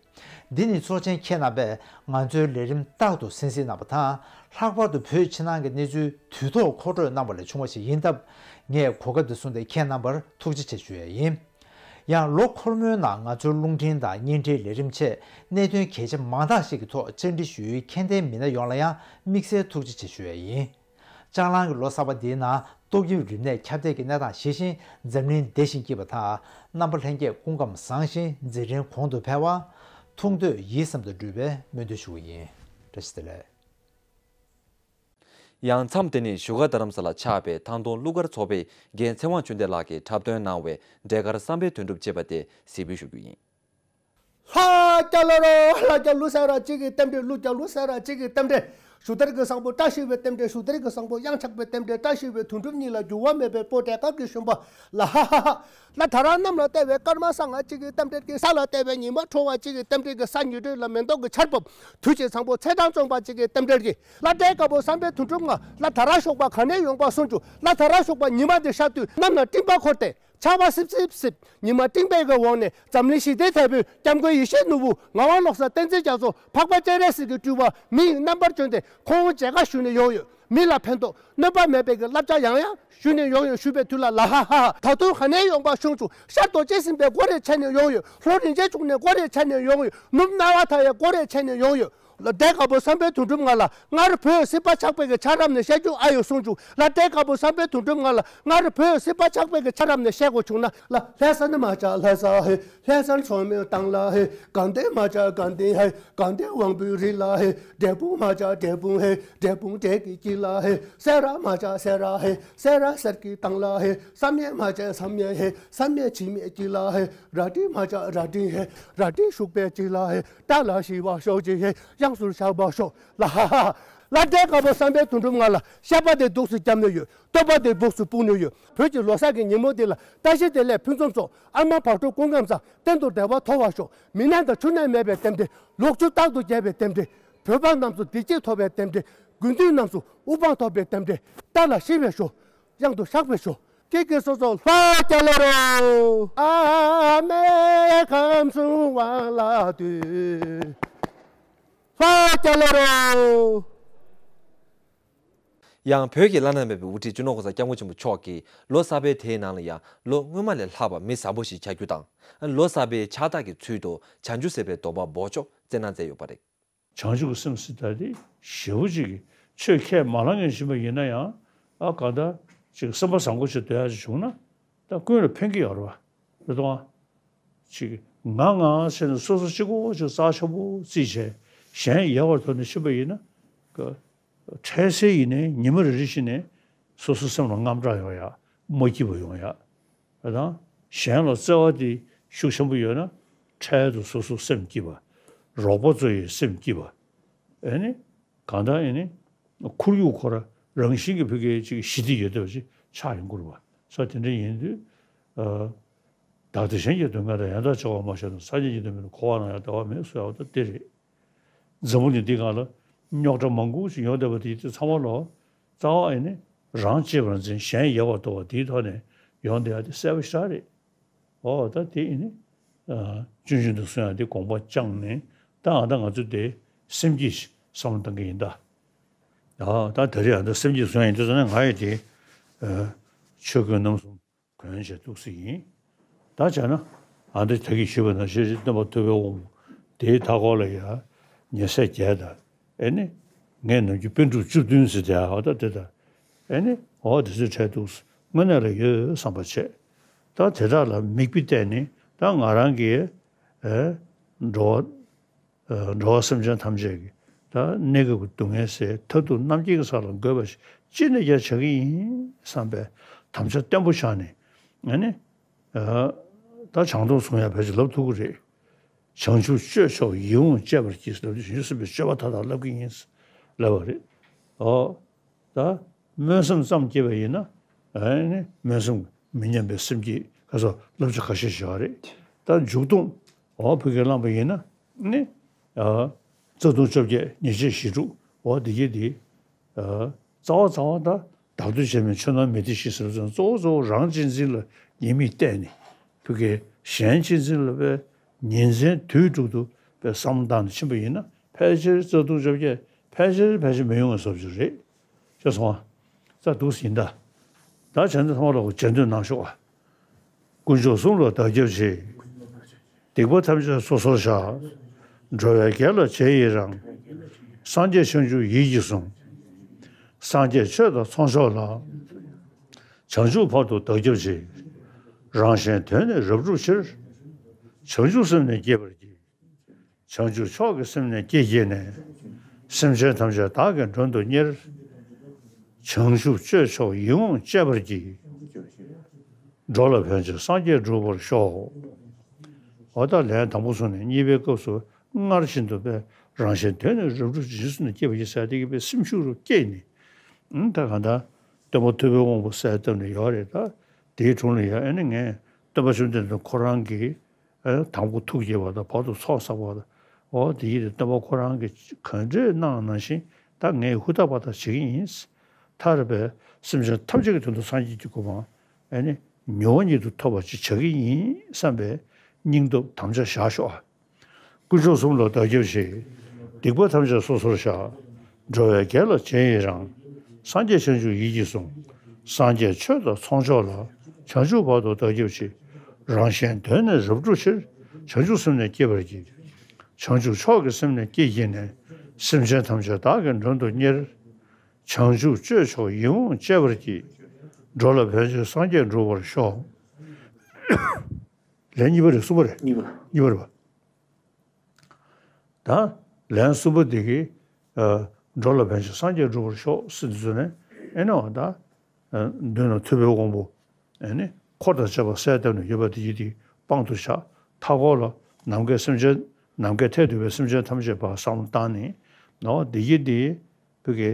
འདི་ནི་ཚོགས་ཆེན་ཁྱེད་རྣམ་པས་ང་ཚོའི་ལས་རིམ་རྟག་ཏུ་གསན་གཟིགས་གནང་བ་དང་། ལྷག་པར་དུ་བོད་ཕྱི་ནང་གི་གནས་ཚུལ་དུས་ཐོག་མཁོ་སྤྲོད་གནང་བ་ལས་བྱུང་བ་ཞིག་ཡིན་སྟབས། ངས་གོ་སྐབས་འདི་བཟུང་སྟེ་ཁྱེད་རྣམ་པར་ཐུགས་རྗེ་ཆེ་ཞུ་ཡས་ཡིན། ཡང་། ལོ་འཁོར་མོའི་ནང་ང་ཚོའི་རླུང་འཕྲིན་དང་བརྙན་འཕྲིན་ལས་རིམ་ཆེད་གནད་དོན་གལ་ཆེ་མང་དག་ཞིག་གི་ཐོག་བཅར་འདྲི་ཞུ་ཡུལ་མཁྱེན་ལྡན་མི་སྣ་ཡོངས་ལ་ཡང་དམིགས་བསལ་ཐུགས་རྗེ་ཆེ་ཞུ་ཡས་ཡིན། ལྕགས་གླང་གི་ལོ་གསར་པ་འདིའི་ནང་ཏོག་དབྱིབས་རིམས་ནད་ཁྱབ་གདལ་གྱི་གནས་སྟངས་ཞི་ཞིང་འཛམ་གླིང་བདེ་ཞིང་སྐྱིད་པ་དང་། རྣམ་པ་ལྷན་རྒྱས་སྐུ་ཁམས་བཟང་ཞིང་མཛད་འཕྲིན་གོང་དུ་འཕེལ་བ། ཐུགས་འདོད་ཡིད་བསམ་དུ་འགྲུབ་པའི་སྨོན་འདུན་ཞུ་བ་ཡིན། བཀྲ་ཤིས་བདེ་ལེགས། ཡང་མཚམས་དེ་ནི་བཞུགས་སྒར་རྡ་རམ་ས་ལར་ཆགས་པའི་ཐང་སྟོང་གླུ་གར་ཚོགས་པའི་རྒན་ཚེ་དབང་ཆོས་ལྡན་ལགས་ཀྱིས་འཁྲབ་སྟོན་གནང་བའི་འབྲས་དཀར་བསམ་འཕེལ་དོན་གྲུབ་ཅེས་པ་དེ་གཟིགས་འབུལ་ཞུ་རྒྱུ་ཡིན། ལྷ་རྒྱལ་ལོ་རོ། ལྷ་རྒྱལ་ལོ་ཟེར་ར་གཅིག་གི་རྟེན་འབྲེལ། ཀླུ་རྒྱལ་ལོ་ཟེར་ར་གཅིག་གི་རྟེན་འབྲེལ། ཞུ་དར་གྱི་བཟང་པོ་བཀྲ་ཤིས་པའི་རྟེན་འབྲེལ། ཞུ་དར་གྱི་བཟང་པོ་གཡང་ཆགས་པའི་རྟེན་འབྲེལ། བཀྲ་ཤིས་པའི་དོན་གྲུབ་གཉིས་ལ་འགྱུར་བ་མེད་པའི་བུ་འབྲས་དཀར་གྱི་ཞུན་པ། ལ་ཧ་ཧ་ཧ། ལ་དྷ་ར་གནམ་ལ་བལྟ་བའི་སྐར་མ་སང་ང་གཅིག་གི་རྟེན་འབྲེལ་གྱིས། ས་ལ་བལྟ་བའི་ཉི་མ་ཁྲོ་བ་གཅིག་གི་རྟེན་འབྲེལ་གྱིས། ས་ཉི་དྲོད་ལ་མེ་ཏོག་གི་ཆར་བབས། དུས་ཀྱི་བཟང་པོ་ཚེས་གྲངས་བཙོང་པ་གཅིག་གི་རྟེན་འབྲེལ་གྱིས། ལ་དྷ་ར་དཀར་པོ་བསམ་འཕེལ་དོན་གྲུབ་ང་ལ་དྷ་ར་ཞོགས་པ་ག་ནས་ཡོང་པ་གསུང་བྱུང་། ལ་དྷ་ར་ཞོགས་པ་ཉི་མ་འདི་ཤར་དུས་གནམ་ལ་སྤྲིན་པ་འཁོར་ཏེ། ཆར་པ་སིབ་སིབ་སིབ། ཉི་མ་སྤྲིན་པའི་གི་འོག་ནས་འཛམ་གླིང་ཞི་བདེའི་དལ་བུས་སྐྱབས་མགོན་ཡེ་ཤེས་ནོར་བུ་ངག་དབང་བློ་བཟང་བསྟན་འཛིན་རྒྱ་མཚོ། འཕགས་པ་སྤྱན་རས་གཟིགས་ཀྱི་སྤྲུལ་པ་མི་ཡི་རྣམ་པར་བྱོན་ཏེ། ཁོང་མཇལ་ཁ་ཞུས་ནས་ཡོང་ཡོད། མི་ལ་ཕན་ཐོགས་གནོད་པ་མེད་པའི་གི་བསླབ་བྱ་ཡང་ཡང་ཞུས་ནས་ཡོང་ཡོད་ཞུས་པའི་དུས་ལ། ལ་ཧ་ཧ་ཧ། ད་དུང་ག་ནས་ཡོང་པ་གསུང་བྱུང་། ཤར་རྡོ་རྗེ་སེམས་དཔའི་སྒོ་རེ་ཕྱེ་ནས་ཡོང་ཡོད། ལྷོ་རིན་ཆེན་འབྱུང་གནས་སྒོ་རེ་ཕྱེ་ནས་ཡོང་ཡོད། ནུབ་སྣང་བ་མཐའ་ཡས་སྒོ་རེ་ཕྱེ་ནས་ཡོང་ཡོད། ལ་དྷ་ར་དཀར་པོ་བསམ་འཕེལ་དོན་གྲུབ་ང་ལ། སྔར་བོད་སྲིད་པ་ཆགས་པའི་གི་ཆ་རབས་ནས་བཤད་རྒྱུ་ཨ་ཡོད་གསུང་བྱུང་། ལ་དྷ་ར་དཀར་པོ་བསམ་འཕེལ་དོན་གྲུབ་ང་ལ། སྔར་བོད་སྲིད་པ་ཆགས་པའི་གི་ཆ་རབས་ནས་བཤད་དགོས་བྱུང་ན། ལ་ལྷ་ས་ནི་མ་ཆགས་ལྷ་ས་ཧེ། ལྷ་སར་ཚོགས་མི་བཏང་ལ་ཧེ། དགའ་ལྡན་མ་ཆགས་དགའ་ལྡན་ཧེ། དགའ་ལྡན་དབང་པོའི་རི་ལ་ཧེ། འབྲས་སྤུངས་མ་ཆགས་འབྲས་སྤུངས་ཧེ། འབྲས་སྤུངས་འབྲས་ཀྱི་དཀྱིལ་ལ་ཧེ། སེ་ར་མ་ཆགས་སེ་ར་ཧེ། སེ་ར་གསེར་གྱི་ཐང་ལ་ཧེ། བསམ་ཡས་མ་ཆགས་བསམ་ཡས་ཧེ། བསམ་ཡས་འཆི་མེད་དཀྱིལ་ལ་ཧེ། རལ་གྲི་མ་ཆགས་རལ་གྲི་ཧེ། རལ་གྲི་ཤུག་པའི་དཀྱིལ་ལ་ཧེ། བཀྲ་ལ་ཤིས་པ་ཤོག་ཅིག་ཧེ། གཡང་ཟུར་ཤར་བ་ཤོག། ལ་ཧ་ཧ། ལ་དྷ་ར་དཀར་པོ་བསམ་འཕེལ་དོན་གྲུབ་ང་ལ། བཤད་པ་དེ་འདུག་སེ་བརྒྱབ་ནས་ཡོད། བསྟོད་པ་དེ་འབུགས་སུ་སྤུངས་ནས་ཡོད། བོད་ཀྱི་ལོ་གསར་གྱི་ཉིན་མོ་འདི་ལ། བཀྲ་ཤིས་བདེ་ལེགས་ཕུན་སུམ་ཚོགས། ཨ་མ་བག་དྲོ་སྐུ་ཁམས་བཟང་། གཏན་དུ་བདེ་བ་ཐོབ་པར་ཤོག། མི་ནད་དང་འཕྲོད་ནད་མེད་པའི་རྟེན་འབྲེལ། ལོ་ཕྱུགས་རྟག་ཏུ་རྒྱས་པའི་རྟེན་འབྲེལ། བོད་པ་རྣམས་སུ་བདེ་སྐྱིད་ཐོབ་པའི་རྟེན་འབྲེལ། དགེ་འདུན་རྣམས་སུ་དབུ་འཕང་ཐོབ་པའི་རྟེན་འབྲེལ། བཀྲ་ལ་ཤིས་པའི་ཤོག། གཡང་དུ་ཤར་བའི་ཤོག། ཀྱེ་ཀྱེ་སོ་སོ་ལྷ་རྒྱལ་ལོ་རོ། ཨ་མའི་ཁམས་གསུམ་དབང་ལ་འདུད། ལྷ་རྒྱལ་ལོ་རོ། ཡང་བོད་ཀྱི་བླ་ན་མེད་པའི་དབུ་ཁྲིད་སྤྱི་ནོར་༧གོང་ས་༧སྐྱབས་མགོན་ཆེན་པོ་མཆོག་གིས་ལོ་གསར་པའི་དེའི་ནང་ལ་ཡང་ལོ་སྔོན་མ་ལས་ལྷག་པ་མི་བཟང་པོ་ཞིག་བྱ་རྒྱུ་དང་། ལོ་གསར་པའི་ཕྱག་རྟགས་ཀྱི་ཚུལ་དུ་བྱང་ཆུབ་སེམས་དཔའི་སྡོམ་པ་འབོགས་ཆོག་སྩལ་གནང་མཛད་ཡོད་པ་རེད། བྱང་ཆུབ་ཀྱི་སེམས་ཟེར་ད་དེ་ཞེ་པོ་ཅིག་གི་ཆོས་ཁས་མ་བླངས་མཁན་ཞིག་ཡིན་ན་ཡང་། ཨ་གང་ལྟར་ཅིག་སེམས་པ་བཟང་པོ་ཞིག་སྡོད་ཡག་ཅིག་བྱུང་ན། ད་ཀུན་ལ་ཕན་གྱི་ཡོད་རེད་པ། རེད་དོ། ཅིག་ང་ང་ཟེར་ནས་སོ་སོ་གཅིག་པོ་ཅིག་རྩ་ཆེན་པོ་བརྩིས་བྱས། གཞན་ཡལ་བར་དོར་ནས་ཕྱིན་པ་ཡིན་ན། ཀ་འཕྲལ་སེལ་ཡིན་ནའི་ཉི་མ་རེ་རེ་བཞིན་ནས་སོ་སོ་སེམས་ལ་དངངས་སྐྲག་ཡོང་ཡག་མ་སྐྱིད་པ་ཡོང་ཡག། རེད་དང་། གཞན་ལ་བརྩེ་བ་དེ་ཤུགས་ཆེན་པོ་ཡོད་ན། འཕྲལ་དུ་སོ་སོ་སེམས་སྐྱིད་པ། རོགས་པ་ཚོ་ཡི་སེམས་སྐྱིད་པ། ཨེ་ནི། གང་ལྟར་ཨེ་ནི། ཁོར་ཡུག་ཁོ་ར་རང་བཞིན་གྱིས་ཕ་གིའི་ཅིག་ཞི་བདེ་ཡོད་བསྡད་པ་ཅིག་ཆགས་ཡོང་གི་རེད་པ། ས་དེ་འདྲ་ཡིན་དུས། ཨ། བདག་བདེ་གཞན་གྱི་སྡུག་བསྔལ་དང་། ཡང་དག་བྱ་བ་མ་བྱས་ན། སངས་རྒྱས་ཀྱི་བསྟན་པའི་འཁོར་བ་ན་ཡང་བདེ་བ་མེད་ཟེར་བ་ད་དེ་རེད། འཛམ་བུ་གླིང་འདིའི་སྒང་ལ་རྙོག་དྲ་མང་པོ་ཞིག་ཡོང་བསྡད་པ་དེ་ཚང་མ་ལ་རྩ་བ་ཨེ་ནི་རང་གཅེས་པར་འཛིན། གཞན་ཡལ་བར་དོར་བ་དེའི་ཐོག་ནས་ཡོང་བསྡད་ཡག་དེ་གསལ་པོ་ཞེ་དྲག་རེད། འོ་ད་དེ་ཨེ་ནི། ཨ། ཆུང་ཆུང་དུ་སོང་ཡག་དེ་དགོངས་པ་བཅངས་ནས། ད་ཨ་ད་ང་ཚོ་དེ་སེམས་བསྐྱེད་བསམ་བློ་བཏང་གི་ཡིན་ད། ཨ་ད་དེ་རེད། ཨ་ད་སེམས་བསྐྱེད་སོང་ཡག་ཡིན་དུས་ཙང་ནས་ང་ཡི་དེ། ཨ། ཆོས་གོས་རྣམ་གསུམ་གོན་བྱས་འདུག་སེ་ཡིན། ད་བྱས་ན་ཨ་འདི་ད་གིན་ཞུས་པ་ནང་བཞིན་སྟོན་པ་ཐུབ་པའི་དབང་པོ་དེའི་མཐའ་འཁོར་ལ་ཡ་ཉེ་སྲས་བརྒྱད་དང་། ཨེ་ནི་ངའི་ནམ་རྒྱུན་པཎ་གྲུབ་བཅུ་བདུན་ཟེར་དེ། ཨ་ད་དེ་དང་ ཨེ་ནི་འོ་དེ་ཚོའི་གྲས་འདུག་དངོས་གནས་ལ་ཡོད་བསམ་པ་བྱས། ད་དེ་དག་ལ་མིག་དཔེ་བལྟས་ནས་ད་ང་རང་གིས་ཨེ་འགྲོ་བ་ཨ་འགྲོ་བ་སེམས་ཅན་ཐམས་ཅད་ཀྱི་ད་གནས་སྐབས་ཀྱི་སྡུག་བསྔལ་སེལ། མཐར་ཐུག་རྣམ་མཁྱེན་གྱི་ས་ལ་འགོད་པ་ཞིག་ཅི་ནས་ཀྱང་བྱ་གི་ཡིན་བསམ་པའི་དམ་བཅའ་བརྟན་པོ་བཞག་ནས། ཨ་ནི་ཨ་ད་བྱང་སྡོམ་བཟུང་ཡག་ཕལ་ཆེར་ལབ་ཐུབ་ཀྱི་རེད། བྱང་ཆུབ་སྤྱོད་མཆོག་ཡིད་འོང་སྤྱད་པར་བགྱི་ལབ་དུས། བྱང་ཆུབ་སེམས་དཔའི་སྤྱོད་པ་མཐའ་དག་བསླབ་ཀྱི་ཡིན་ལབ་པ་རེད། ཨོ། ད་སྨོན་སེམས་ཙམ་བསྐྱེད་པ་ཡིན་ན། ཨ་ནི་སྨོན་སེམས་མི་མཉམ་པའི་སེམས་བསྐྱེད་ཁ་སོགས་བསླབ་བྱ་ཁ་ཤས་བཞག་རེད། ད་མཇུག་སྡོམ་འོ་ཕ་གིར་བླངས་པ་ཡིན་ན་ནི། ཨ་རྩ་ལྟུང་བཅོ་བརྒྱད། ཉེས་བྱས་བཞི་སྒྲུབ། འོ་འདི་གི་འདི། ཨ་རྩ་བ་རྩ་བ་ད་བདག་བསྟོད་བྱས་མིན་ཆོས་རྣམས་མི་བདེ་ཞི་ཟེར་བ་ཙམ། གཙོ་བོ་གཙོ་བོ་རང་གཅེས་འཛིན་ལ་ཉེས་དམིགས་བལྟས་ནས། ཕ་གིར་གཞན་གཅེས་འཛིན་ལ་བས་ཉིན་མཚན་དུས་དྲུག་ཏུ་བས་བསམ་བློ་བཏང་ནས་ཕྱིན་པ་ཡིན་ན། ཕལ་ཆེར་རྩ་ལྟུང་བཅོ་བརྒྱད་ཕལ་ཆེར་ཕལ་ཆེར་མི་ཡོང་བའི་བཟོ་བཅོས་རེད། ཤེས་སོང་ཨ། རྩ་འདུག་ཟིན་ད། ད་བྱས་ན་ཚང་མ་ལ་མཇལ་འདོད་གནང་ཤོག་ཨ། དཀོན་མཆོག་གསུམ་ལ་བདག་སྐྱབས་མཆི། སྡིག་པ་ཐམས་ཅད་སོ་སོར་བཤགས། འགྲོ་བའི་དགེ་ལ་རྗེས་ཡི་རང་། སངས་རྒྱས་བྱང་ཆུབ་ཡིད་ཀྱིས་བཟུང་། སངས་རྒྱས་ཆོས་དང་ཚོགས་མཆོག་ལ། བྱང་ཆུབ་བར་དུ་བདག་སྐྱབས་མཆི། རང་གཞན་དོན་ནི་རབ་བསྒྲུབ་ཕྱིར། བྱང་ཆུབ་སེམས་ནི་བསྐྱེད་པར་བགྱི། བྱང་ཆུབ་མཆོག་གི་སེམས་ནི་བསྐྱེད་བགྱིས་ནས། སེམས་ཅན་ཐམས་ཅད་བདག་གིས་མགྲོན་དུ་གཉེར། བྱང་ཆུབ་སྤྱོད་མཆོག་ཡིད་འོང་སྤྱད་པར་བགྱི། འགྲོ་ལ་ཕན་ཕྱིར་སངས་རྒྱས་འགྲུབ་པར་ཤོག། འོ་ད་ལན་དང་པོ་བཟུང་ནས་གཉིས་པའི་སྐབས་སུ་སྔར་བཞིན་དུ་པས་རང་གཞན་དོན་ནི་རབ་བསྒྲུབ་ཕྱིར། བྱང་ཆུབ་སེམས་ནི་བསྐྱེད་པར་བགྱི་ཟེར་དེ་གི་པའི་སེམས་ཤུགས་རུ་བསྐྱེད་ནས། ཨང་ད་གང་ལྟར་སྟོན་པ་ཐུབ་པའི་དབང་པོ་གསལ་བཏབ་ནས་ཡོད་རེད། ད་དེའི་དྲུང་ལ་ཡ་ཨེ་ནི་ངས་སྟོན་པ་བཅོམ་ལྡན་འདས་ཁོ་རང་གིས། ཨེ་དང་པོ་ཐུགས་དགྱེས་པ་དང་བར་དུ་ཚོགས་བསགས་པ་དང་། འོ་དེ་ཡིན་དུས་སྟོན་པ་ཁོ་རང་གིས་ག་འདྲས་གནང་ནང་བཞིན་ད་ངས་ཧུར་ཐག་པ་ཐག་བྱེད་ཀྱི་ཡིན། མཐར་པའི་སེམས་ཅན་ཐམས་ཅད་ཀྱི་དོན་དུ་སངས་རྒྱས་ཀྱི་གོ་འཕང་ཨེ་ནི་མྱུར་བ་ཉིད་དུ་ཐོབ་པ་ཅིག་བྱ་གི་ཡིན་བསམ་པའི་སྙིང་སྟོབས་དམ་བཅའ་བཞག་ཤོག་ཨ། དཀོན་མཆོག་གསུམ་ལ་བདག་སྐྱབས་མཆི། སྡིག་པ་ཐམས་ཅད་སོ་སོར་བཤགས། འགྲོ་བའི་དགེ་ལ་རྗེས་ཡི་རང་། སངས་རྒྱས་བྱང་ཆུབ་ཡིད་ཀྱིས་བཟུང་། སངས་རྒྱས་ཆོས་དང་ཚོགས་མཆོག་ལ། བྱང་ཆུབ་བར་དུ་བདག་སྐྱབས་མཆི། རང་གཞན་དོན་ནི་རབ་བསྒྲུབ་ཕྱིར། བྱང་ཆུབ་སེམས་ནི་བསྐྱེད་པར་བགྱི། བྱང་ཆུབ་མཆོག་གི་སེམས་ནི་བསྐྱེད་བགྱིས་ནས། སེམས་ཅན་ཐམས་ཅད་བདག་གིས་མགྲོན་དུ་གཉེར། བྱང་ཆུབ་སྤྱོད་མཆོག་ཡིད་འོང་སྤྱད་པར་བགྱི། འགྲོ་ལ་ཕན་ཕྱིར་སངས་རྒྱས་འགྲུབ་པར་ཤོག། ལན་གཉིས་པ་རེད། གསུམ་པ་རེད། གཉིས་པ། གཉིས་པ་རེད་པ། ད་ལན་གསུམ་པ་འདི་གིས་ཨ་འགྲོ་ལ་ཕན་ཕྱིར་སངས་རྒྱས་འགྲུབ་པར་ཤོག་ཟེར་དུས་ཙམ་ནས། ཨེ་ནི་འོ་ད་ཨ་མདུན་ལ་ཐུབ་པའི་དབང་པོ་ཨེ་ནི་འཁོར་དང་བཅས་པ་གསལ་བཏབ་ནས་ཡོད་པ་འདི་ཡིན་ཏེ་དཔང་དུ་བཞག། མཐའ་འཁོར་ལ་ནམ་མཁའི་སེམས་ཅན་ནམ་མཁའི་མཐས་གཏུགས་པའི་སེམས་ཅན་ཐམས་ཅད་ཕར་བསམ་བློ་བཏང་ནས། འོ་འདི་ཡིན་ཏེ་བུ་གའི་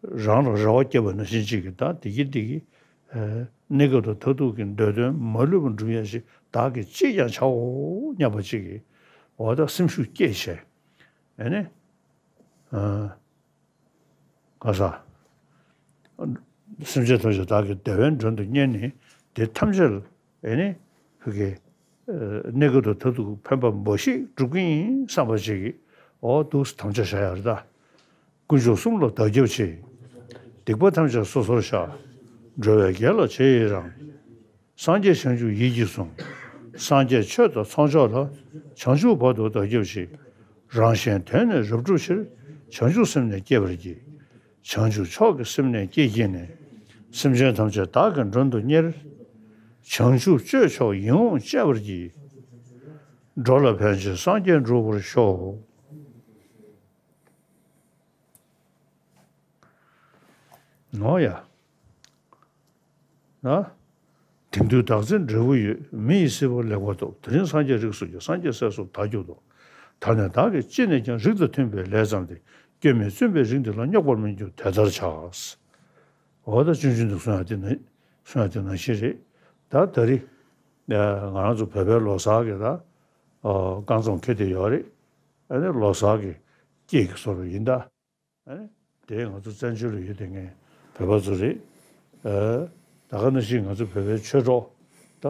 རང་ལ་རེ་བ་བསྐྱེད་པ་ནང་བཞིན་ཅིག་གིས་ད་བདེ་སྐྱིད་བདེ་སྐྱིད་ཨ་གནས་སྐབས་དང་མཐར་ཐུག་གི་འདོད་དོན་མ་ལུས་པ་འགྲུབ་ཡ་ཞིག་བདག་གིས་ཅིས་ཀྱང་བྱའོ་སྙམ་པ་ཅིག་གིས་འོ་ད་སེམས་ཤུགས་བསྐྱེད་བྱས། ཨེ་ནི་ཨ་ག་ས་སེམས་ཅན་ཐམས་ཅད་བདག་གིས་བདེ་བའི་མགྲོན་དུ་གཉེར་ནས་དེ་ཐམས་ཅད་ལ་ཨེ་ནི་བུ་གའི་ཨ་གནས་སྐབས་དང་མཐར་ཐུག་ཕན་པ་འབའ་ཞིག་སྒྲུབ་ཀྱི་ཡིན་བསམ་པ་ཅིག་གིས་འོ་འདུག་སེ་དམ་བཅའ་བཞག་ཡ་རེད་ད། དཀོན་མཆོག་གསུམ་ལ་བདག་སྐྱབས་མཆི། སྡིག་པ་ཐམས་ཅད་སོ་སོར་བཤགས། འགྲོ་བའི་དགེ་ལ་རྗེས་ཡི་རང་། སངས་རྒྱས་བྱང་ཆུབ་ཡིད་ཀྱིས་བཟུང་། སངས་རྒྱས་ཆོས་དང་ཚོགས་མཆོག་ལ། བྱང་ཆུབ་བར་དུ་བདག་སྐྱབས་མཆི། རང་གཞན་དོན་ནི་རབ་བསྒྲུབ་ཕྱིར། བྱང་ཆུབ་སེམས་ནི་བསྐྱེད་པར་བགྱི། བྱང་ཆུབ་མཆོག་གི་སེམས་ནི་བསྐྱེད་བགྱིས་ནས། སེམས་ཅན་ཐམས་ཅད་བདག་གིས་མགྲོན་དུ་གཉེར། བྱང་ཆུབ་སྤྱོད་མཆོག་ཡིད་འོང་སྤྱད་པར་བགྱི། འགྲོ་ལ་ཕན་ཕྱིར་སངས་རྒྱས་འགྲུབ་པར་ཤོག། ནོ་ཡ། ན། དེང་དུས་བདག་འཛིན་འབྲས་བུ་ཡོད། མི་ཡི་སྲིད་པ་ལེགས་པར་ཐོབ། དེ་རིང་སངས་རྒྱས་རིགས་སུ་སྐྱེས། སངས་རྒྱས་སྲས་སུ་བདག་གྱུར་ཏོ། ད་ནི་བདག་གིས་ཅི་ནས་ཀྱང་རིགས་དང་མཐུན་པའི་ལས་བརྩམས་ཏེ། སྐྱོན་མེད་བཙུན་པའི་རིགས་འདི་ལ་སྙོགས་པར་མི་འགྱུར་དེ་ལྟར་བྱ། འོ་ད་ཆུང་ཆུང་དུ་གསུང་ཡ་དེ་ན་གསུང་ཡ་དེ་ནང་བཞིན་རེད། ད་ད་རེས་ང་རང་ཚོ་བོད་པའི་ལོ་གསར་གྱི་ད་རྐང་རྩོམ་འཁེལ་བསྡད་ཡོད་རེད། ཨ་ནི་ལོ་གསར་གྱི་སྐད་ཀྱི་བཟོ་འདྲ་ཡིན་ད། ཨ་ནི་དེ་ང་ཚོ་བཙན་བྱོལ་ལ་ཡོད་དེ་ངས་བོད་པ་ཚོ་རེད། ཨ་ད་ག་ནང་བཞིན་ང་ཚོ་བོད་པའི་ཆོས་གྲོགས་ད་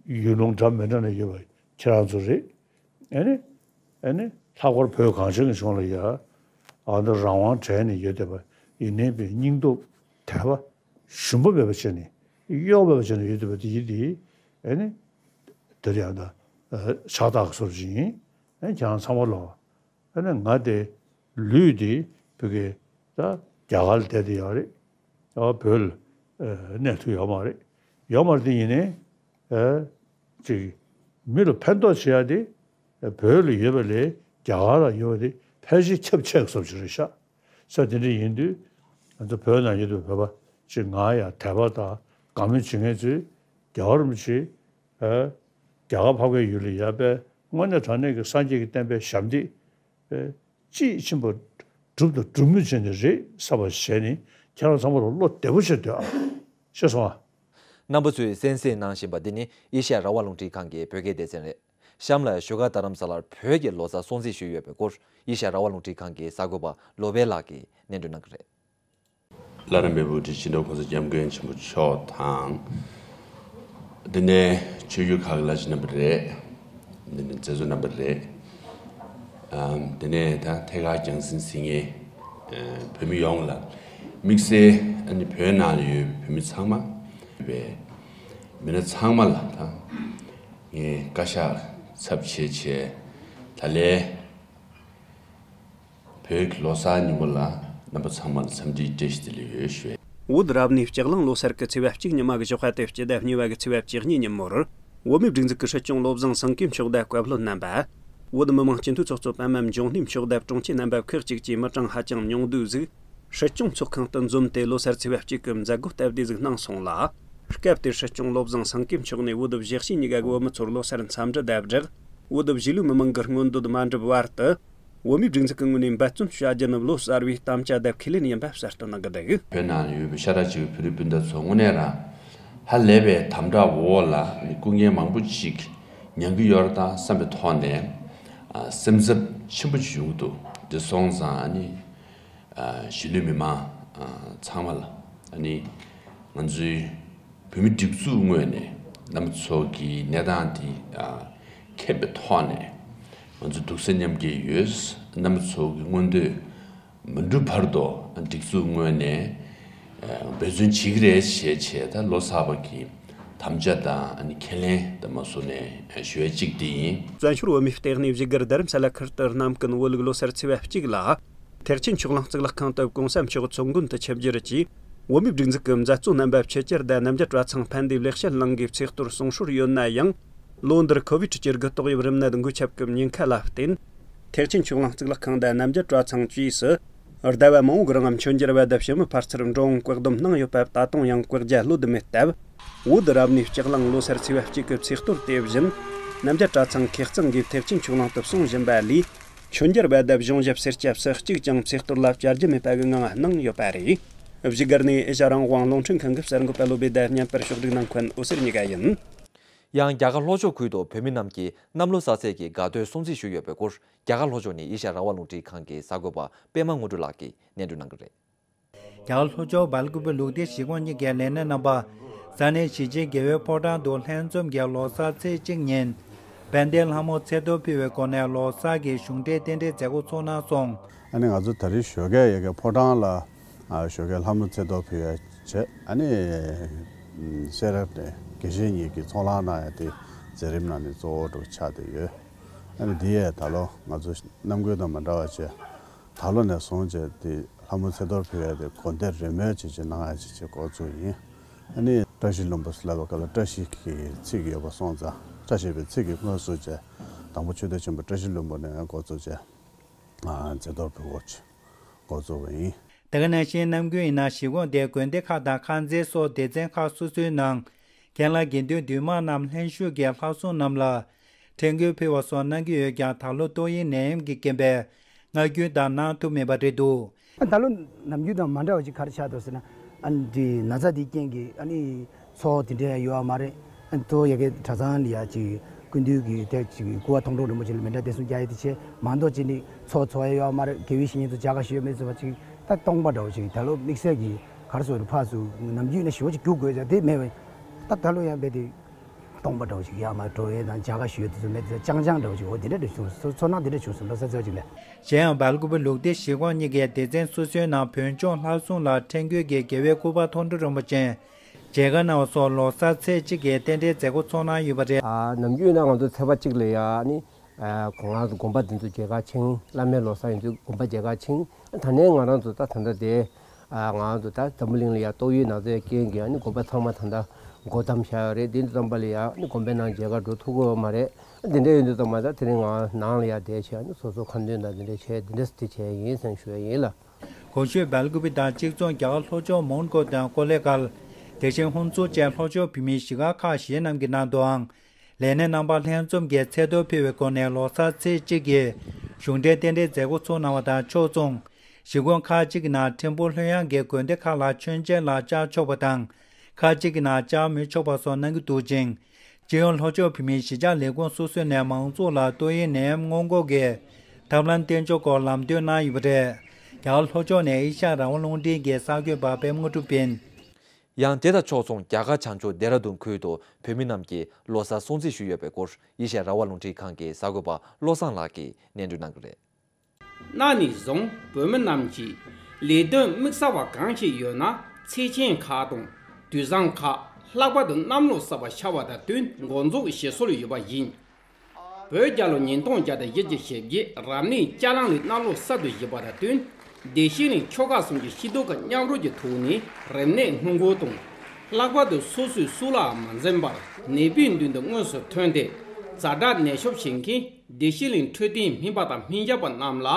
ཡུལ་ལུང་འདྲ་མི་འདྲ་ནས་ཡོད་པ་ཁྱེད་རང་ཚོ་རེད། ཨ་ནི་ཨ་ནི་ལྷག་པར་བོད་གངས་ཅན་གྱི་ལྗོངས་ལ་ཡ་ཨ་ད་རང་དབང་བྲལ་ནས་ཡོད་བསྡད་པ་ཡིན་ནའི་པའི་སྙིང་སྟོབས་དད་པ་ཞུམ་པ་མེད་པ་བྱས་ནས་གཡོ་བ་མེད་པ་བྱས་ནས་ཡོད་བསྡད་པ་དེ་ཡིན་དེ། ཨ་ནི་དེ་རེད། ཨ་ད་ཕྱག་རྟགས་ཀྱི་བཟོ་འདྲ་ཅིག་ཡིན། ཨ་ནི་ཁྱེད་རང་ཚང་མ་ལོ། ཨ་ནི་ང་དེ་ལུས་དེ་བོད་ཀྱི་ད་རྒྱ་གར་ལ་བསྡད་དེ་ཡོད་རེད། ཨ་བོད་ལ་ཨ་གནས་ཐུབ་ཡོད་མ་རེད། ཡོད་མ་རེད་དེ་ཡིན་ནའི་ཨ་ཅིག་མི་ལ་ཕན་ཐོགས་བྱེད་ཡ་དེ་བོད་ལ་ཡོད་པ་ལས་རྒྱ་གར་ལ་ཡོད་པ་དེ་ཕལ་ཆེར་ཁྱབ་ཆེ་བཟོ་ཅིག་རེད་ཤག་ས་དེ་འདྲ་ཡིན་དུས་ང་ཚོ་བོད་ནང་ཡོད་པའི་བོད་པ་ཅིག་ང་ཡང་དད་པ་དང་དགའ་མོས་བྱེད་མཁན་ཚོས་རྒྱལ་བ་རིན་པོ་ཆེ་ཨ་རྒྱ་གར་འཕགས་པའི་ཡུལ་ལ་ཡར་ཕེབས་དངོས་གནས་དྲང་གནས་ཀྱི་སངས་རྒྱས་ཀྱི་བསྟན་པའི་ཞབས་འདེགས་ཨ་དཔྱིས་ཕྱིན་པ་སྒྲུབ་དང་སྒྲུབ་མུས་བྱས་ནས་རེད་བསམ་པ་བྱས་ནས་ཁྱེད་རང་ཚང་མ་ལ་བློ་བདེ་པོ་བྱས་སྡོད་ཨ། ཤེས་སོང་ཨ། རྣམ་པ་ཚོས་གསན་གཟིགས་གནང་བཞིན་པ་འདི་ནི་ཨེ་ཤ་ཡ་རང་དབང་རླུང་འཕྲིན་ཁང་གི་བོད་སྐད་སྡེ་ཚན་རེད། གཤམ་ལ་བཞུགས་སྒར་རྡ་རམ་ས་ལར་བོད་ཀྱི་ལོ་གསར་སྲུང་བརྩི་ཞུས་ཡོད་པའི་སྐོར་ཨེ་ཤ་ཡ་རང་དབང་རླུང་འཕྲིན་ཁང་གི་གསར་འགོད་པ་བློ་བྷེ་ལགས་ཀྱིས་སྙན་སྒྲོན་གནང་གི་རེད། བླ་རབས་འབྲས་བུ་ཁྲི་ཆེ་འགྲོ་གོང་ས་སྐྱབས་མགོན་ཆེན་པོ་མཆོག་དང་། དེ་ནས་ཆོས་བརྒྱུད་ཁག་གི་བླ་ཆེན་རྣམ་པ་རེད། དེ་ནས་མཛད་གཙོ་རྣམ་པ་རེད། ཨམ་དེ་ནས་ད་ཐད་ཀར་རྒྱང་སྲིང་གཟིགས་མཁན་ཨ་བོད་མི་ཡོངས་ལ་དམིགས་བསལ་ཨ་ནི་བོད་ནང་ལ་ཡོད་པའི་བོད་མི་ཚང་མ་བའི་མི་སྣ་ཚང་མ་ལ་ད་ངས་བཀའ་ཤག་ཚབ་བྱས་བྱས་ད་ལས། བོད་ཀྱི་ལོ་གསར་ཉིན་མོ་ལ་རྣམ་པ་ཚང་མར་འཚམས་འདྲིའི་བཀྲ་ཤིས་བདེ་ལེགས་ཡོད་ཞུ། བོད་རབ་གནས་ལྕགས་གླང་ལོ་སར་གྱི་ཚེས་པ་གཅིག་ཉི་མ་གི་ཞོགས་ཁ་སྟེ་སྤྱི་ཟླ་གཉིས་པ་གི་ཚེས་པ་བཅུ་གཉིས་ཉིན་མོར་བོད་མིའི་སྒྲིག་འཛུགས་ཀྱི་སྲིད་སྐྱོང་བློ་བཟང་སེང་གེ་མཆོག་དང་བཀའ་བློན་རྣམ་པ། བོད་མི་མང་སྤྱི་འཐུས་ཚོགས་གཙོ་པད་མ་འབྱུང་གནས་མཆོག་དང་དྲུང་ཆེ་རྣམ་པ་ཁག་ཅིག་བཅས་མི་གྲངས་ཧ་ཅང་ཉུང་བསྡུས་ཟིག་སྲིད་སྐྱོང་ཚོགས་ཁང་དུ་འཛོམས་ཏེ་ལོ་སར་ཚེས་པ་གཅིག་གི་མཛད་སྒོ་སྟབས་བདེ་ཟིག་གནང་སོང་ལ། སྐབས་དེར་སྲིད་སྐྱོང་བློ་བཟང་སེང་གེ་མཆོག་ནས་བོད་གཞིས་བྱེས་གཉིས་ཀ་གི་བོད་མི་ཚོར་ལོ་སར་འཚམས་འདྲི་དང་སྦྲགས། བོད་གཞིས་ལུས་མི་མང་གི་མངོན་འདོད་མ་འགྲུབ་བར་དུ། བོད་མིའི་སྒྲིག་འཛུགས་ཀྱི་ངོས་ནས་འབད་བརྩོན་བྱ་རྒྱུ་ནི་ལོ་གསར་བའི་དམ་བཅའ་དང་ཁས་ལེན་ཡིན་པ་གསལ་སྟོན་གནང་གི་འདུག། བོད་ནང་ཡོད་པའི་ཤ་ཁྲག་གཅིག་པའི་བོད་རིགས་སྤུན་ཟླ་ཚོ་དངོས་གནས་རང་ཧ་ལས་པའི་དམ་དྲག་འོག་ལ་སྐུ་ངལ་མང་པོ་ཅིག་མྱང་གི་ཡོད་རེད་ད་བསམ་པའི་ཐོག་ནས་ཨ་སེམས་འཚབ་ཆེན་པོ་ཅིག་ཡོང་གི་འདུག། འདི་སོང་ཙང་ཨ་ནི་ཨ་གཞིས་ལུས་མི་མང་ཨ་ཚང་མ་ལ་ཨ་ནི་ང་ཚོའི་བོད་མི་སྒྲིག་འཛུགས་ངོས་ནས་རྣམ་པ་ཚོ་གི་གནས་སྟངས་འདི་ཨ་མཁྱེན་པའི་ཐོག་ནས་ང་ཚོ་སྡུག་བསྔལ་མཉམ་སྐྱེལ་ཡོད། རྣམ་པ་ཚོ་གི་མངོན་འདོད་མི་འགྲུབ་བར་དུ་སྒྲིག་འཛུགས་ངོས་ནས་ཨ་འབད་བརྩོན་བྱེད་ཀྱི་རེད་ཞེས་བྱས་ད་ལོ་གསར་པ་གི་དམ་བཅའ་དང་ཨ་ནི་ཁས་ལེན་དུ་མ་སོང་ནས་ཞུ་ཡ་གཅིག་དེ་ཡིན། བཙན་བྱོལ་བོད་མིའི་ལྟེ་གནས་བཞུགས་སྒར་རྡ་རམ་ས་ལ་ཁུལ་དུ་གནམ་གུང་བོད་ལུགས་ལོ་སར་ཚེས་པ་གཅིག་ལ། ཐེག་ཆེན་ཆོས་གླིང་གཙུག་ལག་ཁང་དུ་གོང་ས་མཆོག་ཚོགས་མགོན་དུ་ཆིབས་བསྒྱུར་གྱིས་བོད་མིའི་སྒྲིག་འཛུགས་ཀྱི་མཛད་གཙོ་རྣམ་པ་ཕྱི་དར་དང་རྣམ་རྒྱལ་གྲྭ་ཚང་ཕན་བདེ་ལེགས་བཤད་གླིང་གིས་ཚེས་གཏོར་གསུང་སྲོལ་ཡོད་ན་ཡང་། ལོ་འདིར་ཁོ་བིད་སྤྱི་ལོའི་ཏོག་དབྱིབས་རིམས་ནད་འགོས་ཁྱབ་ཀྱི་ཉེན་ཁ་ལ་བརྟེན། ཐེག་ཆེན་ཆོས་གླིང་གཙུག་ལག་ཁང་དང་རྣམ་རྒྱལ་གྲྭ་ཚང་བཅས་སུ། ཟླ་བ་མང་པོའི་རིང་མཆོད་མཇལ་བ་དང་ཕྱི་མི་ཕར་ཚུར་འགྲོ་འོང་བཀག་སྡོམ་གནང་ཡོད་པ་ད་དུང་ཡང་བཀག་རྒྱ་ལོག་ཏུ་མེད་སྟབས། བོད་རབ་གནས་ལྕགས་གླང་ལོ་སར་ཚེས་པ་གཅིག་གི་ཚེས་གཏོར་དེ་བཞིན། རྣམ་རྒྱལ་གྲྭ་ཚང་ཁེ་གཙང་གིས་ཐེག་ཆེན་ཆོས་གླིང་དུ་གསུང་བཞིན་པ་ལས། མཆོད་མཇལ་བ་དང་གཞུང་ཞབས་སེར་སྐྱ་སུ་གཅིག་ཀྱང་ཚེས་གཏོར་ལ་བཅར་རྒྱུ་མེད་པ་གི་ངང་གནང་ཡོད་པ་རེད། བཞུགས་སྒར་ནས་ཨེ་ཤ་ཡ་རང་དབང་རླུང་འཕྲིན་ཁང་གི་གསར་འགོད་པ་བློ་བྷེ་དང་མཉམ་པར་ཕྱོགས་སྒྲིག་གནང་མཁན་འོད་ཟེར་གཉིས་ཀ་ཡིན། ཡང་རྒྱ་གར་ལྷོ་ཕྱོགས་ཁུལ་དུ་བོད་མི་རྣམས་ཀྱིས་གནམ་ལོ་གསར་ཚེས་ཀྱི་དགའ་སྟོན་སྲུང་བརྩི་ཞུས་ཡོད་པའི་སྐོར་རྒྱ་གར་ལྷོ་ཕྱོགས་ནས་ཨེ་ཤ་ཡ་རང་དབང་རླུང་འཕྲིན་ཁང་གི་གསར་འགོད་པ་པད་མ་དངོས་གྲུབ་ལགས་ཀྱིས་སྙན་སྒྲོན་གནང་གི་རེད། རྒྱ་གར་ལྷོ་ཕྱོགས་སྦེལ་ཀོབ་ལུགས་བདེ་གཞིས་ཁོངས་གཉིས་ཀའི་ལས་སྣེ་རྣམ་པ་ས་གནས་གཞིས་བྱེས་དགེ་འོས་ཕོ་བྲང་དུ་ལྷན་འཛོམས་ཀྱིས་ལོ་གསར་ཚེས་གཅིག་ཉིན་དཔལ་ལྡན་ལྷ་མོར་ཚེས་གཏོར་ཕུལ་བའི་སྒོ་ནས་ལོ་གསར་གྱི་གཞུང་འབྲེལ་རྟེན་འབྲེལ་མཛད་སྒོ་ཚོགས་གནང་སོང་། ཨ་ནི་ང་ཚོ་ད་རེས་ཞོགས་ཀས་ཡ་གི་ཕོ་བྲང་ལ་ཨ་ཞོགས་ཀས་ལྷ་མོ་ཚེས་གཏོར་ཕུལ་ཡ་བྱས། ཨ་ནི་ཨམ་སེ་ར་དགེ་བཤེས་གཉིས་ཀྱིས་ཚོགས་ལངས་གནང་ཡ་དེ་མཛད་རིམ་ནང་ནས་གཙོ་བོ་འདྲ་ཆགས་བསྡད་ཡོད། ཨ་ནི་འདི་ཡས་ད་ལོ་ང་ཚོ་གནམ་དགུན་དང་མ་འདྲ་བ་བྱས། ད་ལོ་ནས་བཟུང་བྱས་ཏེ་ལྷ་མོ་ཚེས་གཏོར་ཕུལ་ཡ་དེ་དགོན་སྡེ་རེ་མོས་བྱས་བྱས་གནང་ཡ་བྱས་བྱས་འགོ་བཙུགས་ཡིན། ཨ་ནི་བཀྲ་ཤིས་ལྷུན་པོ་ཟེར་ལབ་པ་ག་ལ་བཀྲ་ཤིས་ཀྱི་ཚིག་ཡོད་པ་སོང་ཙང་བཀྲ་ཤིས་པའི་ཚིག་གིས་དངོས་སུ་བྱས་དང་པོ་ཆོས་སྡེ་ཆེན་པོ་བཀྲ་ཤིས་ལྷུན་པོ་ནས་འགོ་བཙུགས་བྱས། ཨ་ཚེས་གཏོར་ཕུལ་འགོ་ཚུགས་པ་ཡིན། དེ་ག་ནང་བཞིན་གནམ་དགུན་ཡིན་ན་གཞིས་ཁོངས་དེའི་དགོན་སྡེ་ཁག་དང་ཁང་ཚན་སོགས་སྡེ་ཚན་ཁག་སོ་སོའི་ནང་རྒན་ལགས་དགེ་འདུན་འདུས་མང་རྣམས་ལྷན་བཞུགས་ཀྱིས་ལྷ་སྲུང་རྣམས་ལ་ཁྲེང་ཀོན་ཕུལ་བ་སོགས་གནང་གི་ཡོད་ཀྱང་། ད་ལོ་ཏོག་དབྱིབས་ནད་ཡམས་ཀྱི་རྐྱེན་པས་སྔར་རྒྱུན་ལྟར་གནང་ཐུབ་མེད་པ་རེད་འདུག། ད་ལོ་ནམ་རྒྱུན་དང་མ་འདྲ་བ་ཅིག་ག་རེ་ཆགས་འདུག་ཟེར་ན། ཨ་ནི་འདི་ན་ཚ་འདིའི་རྐྱེན་གྱིས་ཨ་ནི་ཚོགས་དེ་འདྲ་ཡོད་མ་རེད། ཨ་ནི་ཐོ་ཡ་གི་གྲྭ་ཚང་ལ་ཡ་ཅིག་སྐུ་མདུན་གྱི་དེ་ཅིག་སྐུ་པར་མཐོང་གྲོལ་རིན་པོ་ཆེ་ལ་མཎྜལ་རྟེན་གསུམ་རྒྱག་ཡ་དེ་བྱས་མ་གཏོགས་ཅིག་ནི་ཚོགས་ཚོགས་ཡ་ཡོད་མ་རེད། དགེ་བའི་བཤེས་གཉེན་ཚོ་མཇལ་ཁ་ཞུ་ཡ་མེད་ཟེར་བ་ཅིག་ད་སྟོང་པ་འདྲ་བོ་ཅིག་ད་ལོ་དམིགས་བསལ་གྱི་ག་རེ་ཟེར་དགོས་རེད། ཕར་ཚུར་ནམ་རྒྱུན་ནས་ཞེ་པོ་ཅིག་རྒྱུག་དགོས་ཡ་དེ་མེད་པ། ད་ད་ལོ་ཡང་རྦད་དེ་སྟོང་པ་འདྲ་བོ་ཅིག་ཡར་མར་འགྲོ་ཡས་དང་མཇལ་ཁ་ཞུ་ཡས་དེ་ཚོ་མེད་དེ་ཚོ་རྐྱང་རྐྱང་འདྲ་བོ་ཅིག་འོ་དེ་འདྲ་འདྲ་བྱུང་སོང་། ཚོར་སྣང་དེ་འདྲ་བྱུང་སོང་། ལོ་གསར་ཚེས་གཅིག་ལ། གཞན་ཡང་སྦེལ་ཀོབ་ལུགས་བདེ་གཞིས་ཁོངས་གཉིས་ཀའི་སྡེ་ཚན་སོ་སོའི་ནང་བོད་ལྗོངས་ལྷ་སྲུང་ལ་ཁྲེང་ཀོན་གྱི་རྒྱལ་བའི་སྐུ་པར་མཐོང་གྲོལ་རིན་པོ་ཆེ་མཇལ་ཁ་གནང་བ་སོགས་ལོ་གསར་ཚེས་གཅིག་གི་རྟེན་འབྲེལ་མཛད་སྒོ་ཚོགས་གནང་ཡོད་པ་རེད། ཨ་ནམ་རྒྱུན་ན་ང་ཚོ་ཚེས་པ་གཅིག་ལ་ཡ་ནི་ཨ་ང་རང་ཚོ་དགོན་པ་འདི་ཚོ་མཇལ་ཁ་ཕྱིན། བླ་མའི་ལོ་གསར་ཡིན་དུས་དགོན་པ་མཇལ་ཁ་ཕྱིན། ད་ནས་ང་རང་ཚོ་ད་ད་ལྟ་དེ་ ཨ་ང་ཚོ་ད་འཛམ་བུ་གླིང་ལ་ཡ་ཏོག་དབྱིབས་ན་ཚའི་རྐྱེན་གྱིས་ཨ་ནི་དགོན་པ་ཚང་མ་ད་ལྟ་སྒོ་བསྡམས་བཞག་ཡོད་རེད། དེ་འདྲ་ཙམ་པ་ལ་ཡ་ཨ་ནི་དགོན་པའི་ནང་མཇལ་ཁ་འགྲོ་ཐུབ་ཀྱི་ཡོད་མ་རེད། དེ་འདྲ་ཡིན་དུས་ཙམ་པ་ད་དེ་རིང་ང་ནང་ལ་ཡ་བསྡད་བྱས་ཨ་ནི་སོ་སོ་ཁ་འདོན་དང་དེ་འདྲ་བྱས་དེ་འདྲ་དེ་བྱས་ཡིན་ཟེར་ཞུ་ཡ་ཡིན་ལ། གོང་ཞུས་སྦེལ་ཀུ་པེ་དང་གཅིག་མཚུངས་རྒྱ་གར་ལྷོ་ཕྱོགས་མོན་གྷོ་དང་ཀོ་ལེ་གྷལ། དེ་བཞིན་ཧུན་སུར་བཅས་ལྷོ་ཕྱོགས་བོད་མིའི་གཞིས་ཀ་ཁག་གཞན་རྣམས་ཀྱི་ནང་དུའང་། ལས་སྣེ་རྣམ་པ་ལྷན་འཛོམས་ཀྱིས་ཚེས་ཐོ་ཕུལ་བའི་སྒོ་ནས་ལོ་གསར་ཚེས་གཅིག་གི་གཞུང་འབྲེལ་རྟེན་འབྲེལ་མཛད་སྒོ་ཚོགས་གནང་བ་དང་ཕྱོགས་མཚུངས། གཞིས་ཁོངས་ཁག་ཅིག་གི་ནང་ཕྲན་བུ་ལྷོད་ཡངས་ཀྱི་དགོན་སྡེ་ཁག་ལ་མཆོད་མཇལ་ལ་བཅར་ཆོག་པ་དང་། ཁག་ཅིག་གི་ནང་བཅར་མི་ཆོག་པ་སོགས་གནང་གི་འདུག་ཅིང་། སྤྱི་ཡོངས་ལྷོ་ཕྱོགས་བོད་མིའི་གཞིས་ཆགས་ལས་ཁུངས་སོ་སོའི་ནས་མང་ཚོགས་ལ་ཏོག་དབྱིབས་ནད་ཡམས་སྔོན་འགོག་གི་ཐབས་ལམ་བསྟེན་ཕྱོགས་སྐོར་ལམ་སྟོན་གནང་ཡོད་པ་རེད། རྒྱ་གར་ལྷོ་ཕྱོགས་ནས་ཨེ་ཤ་ཡ་རང་དབང་རླུང་འཕྲིན་གྱི་གསར་འགོད་པ་པད་མ་དངོས་གྲུབ་ཡིན། ཡང་དེ་དང་ཕྱོགས་མཚུངས་རྒྱ་གར་བྱང་ཕྱོགས་ལྡེ་ར་ལྡུན་ཁུལ་དུ་བོད་མི་རྣམས་ཀྱིས་ལོ་གསར་སྲུང་བརྩི་ཞུས་ཡོད་པའི་སྐོར་ཨེ་ཤ་ཡ་རང་དབང་རླུང་འཕྲིན་ཁང་གི་གསར་འགོད་པ་བློ་བཟང་ལགས་ཀྱིས་སྙན་སྒྲོན་གནང་གི་རེད། གནའ་ནས་བཟུང་བོད་མི་རྣམས་ཀྱིས་ལས་དོན་དམིགས་བསལ་བ་གང་ཞིག་ཡོད་ན་ཚེས་ཆེན་ཁག་དང་དུས་བཟང་ཁག་ལྷག་པར་དུ་གནམ་ལོ་གསར་པ་ཤར་བ་དང་བསྟུན་འགོ་འཛུགས་བྱེད་སྲོལ་ཡོད་པ་ཡིན། བོད་རྒྱལ་ལོ་ཉིས་སྟོང་བརྒྱ་དང་བཞི་བཅུ་ཞེ་བརྒྱད་རབ་གནས་ལྕགས་གླང་ལོའི་གནམ་ལོ་གསར་དུ་བཞད་པ་དང་བསྟུན། བདེ་སྐྱིད་གླིང་ཆོལ་ཁ་གསུམ་གྱི་སྐྱིད་སྡུག་གི་མཉམ་རོགས་ཀྱི་ཐོག་ནས་རིམས་ནད་སྔོན་འགོག་དང་། ལྷག་པར་དུ་སོ་སོའི་སྲོག་ལའང་མ་འཛེམས་པར་ནད་པའི་མདུན་དུ་དངོས་སུ་ཐོན་ཏེ། ཛ་དྲག་ནད་གཤོག་བྱེད་མཁན་བདེ་སྐྱིད་གླིང་འཕྲོད་བསྟེན་སྨན་པ་དང་སྨན་ཞབས་པ་རྣམས་ལ་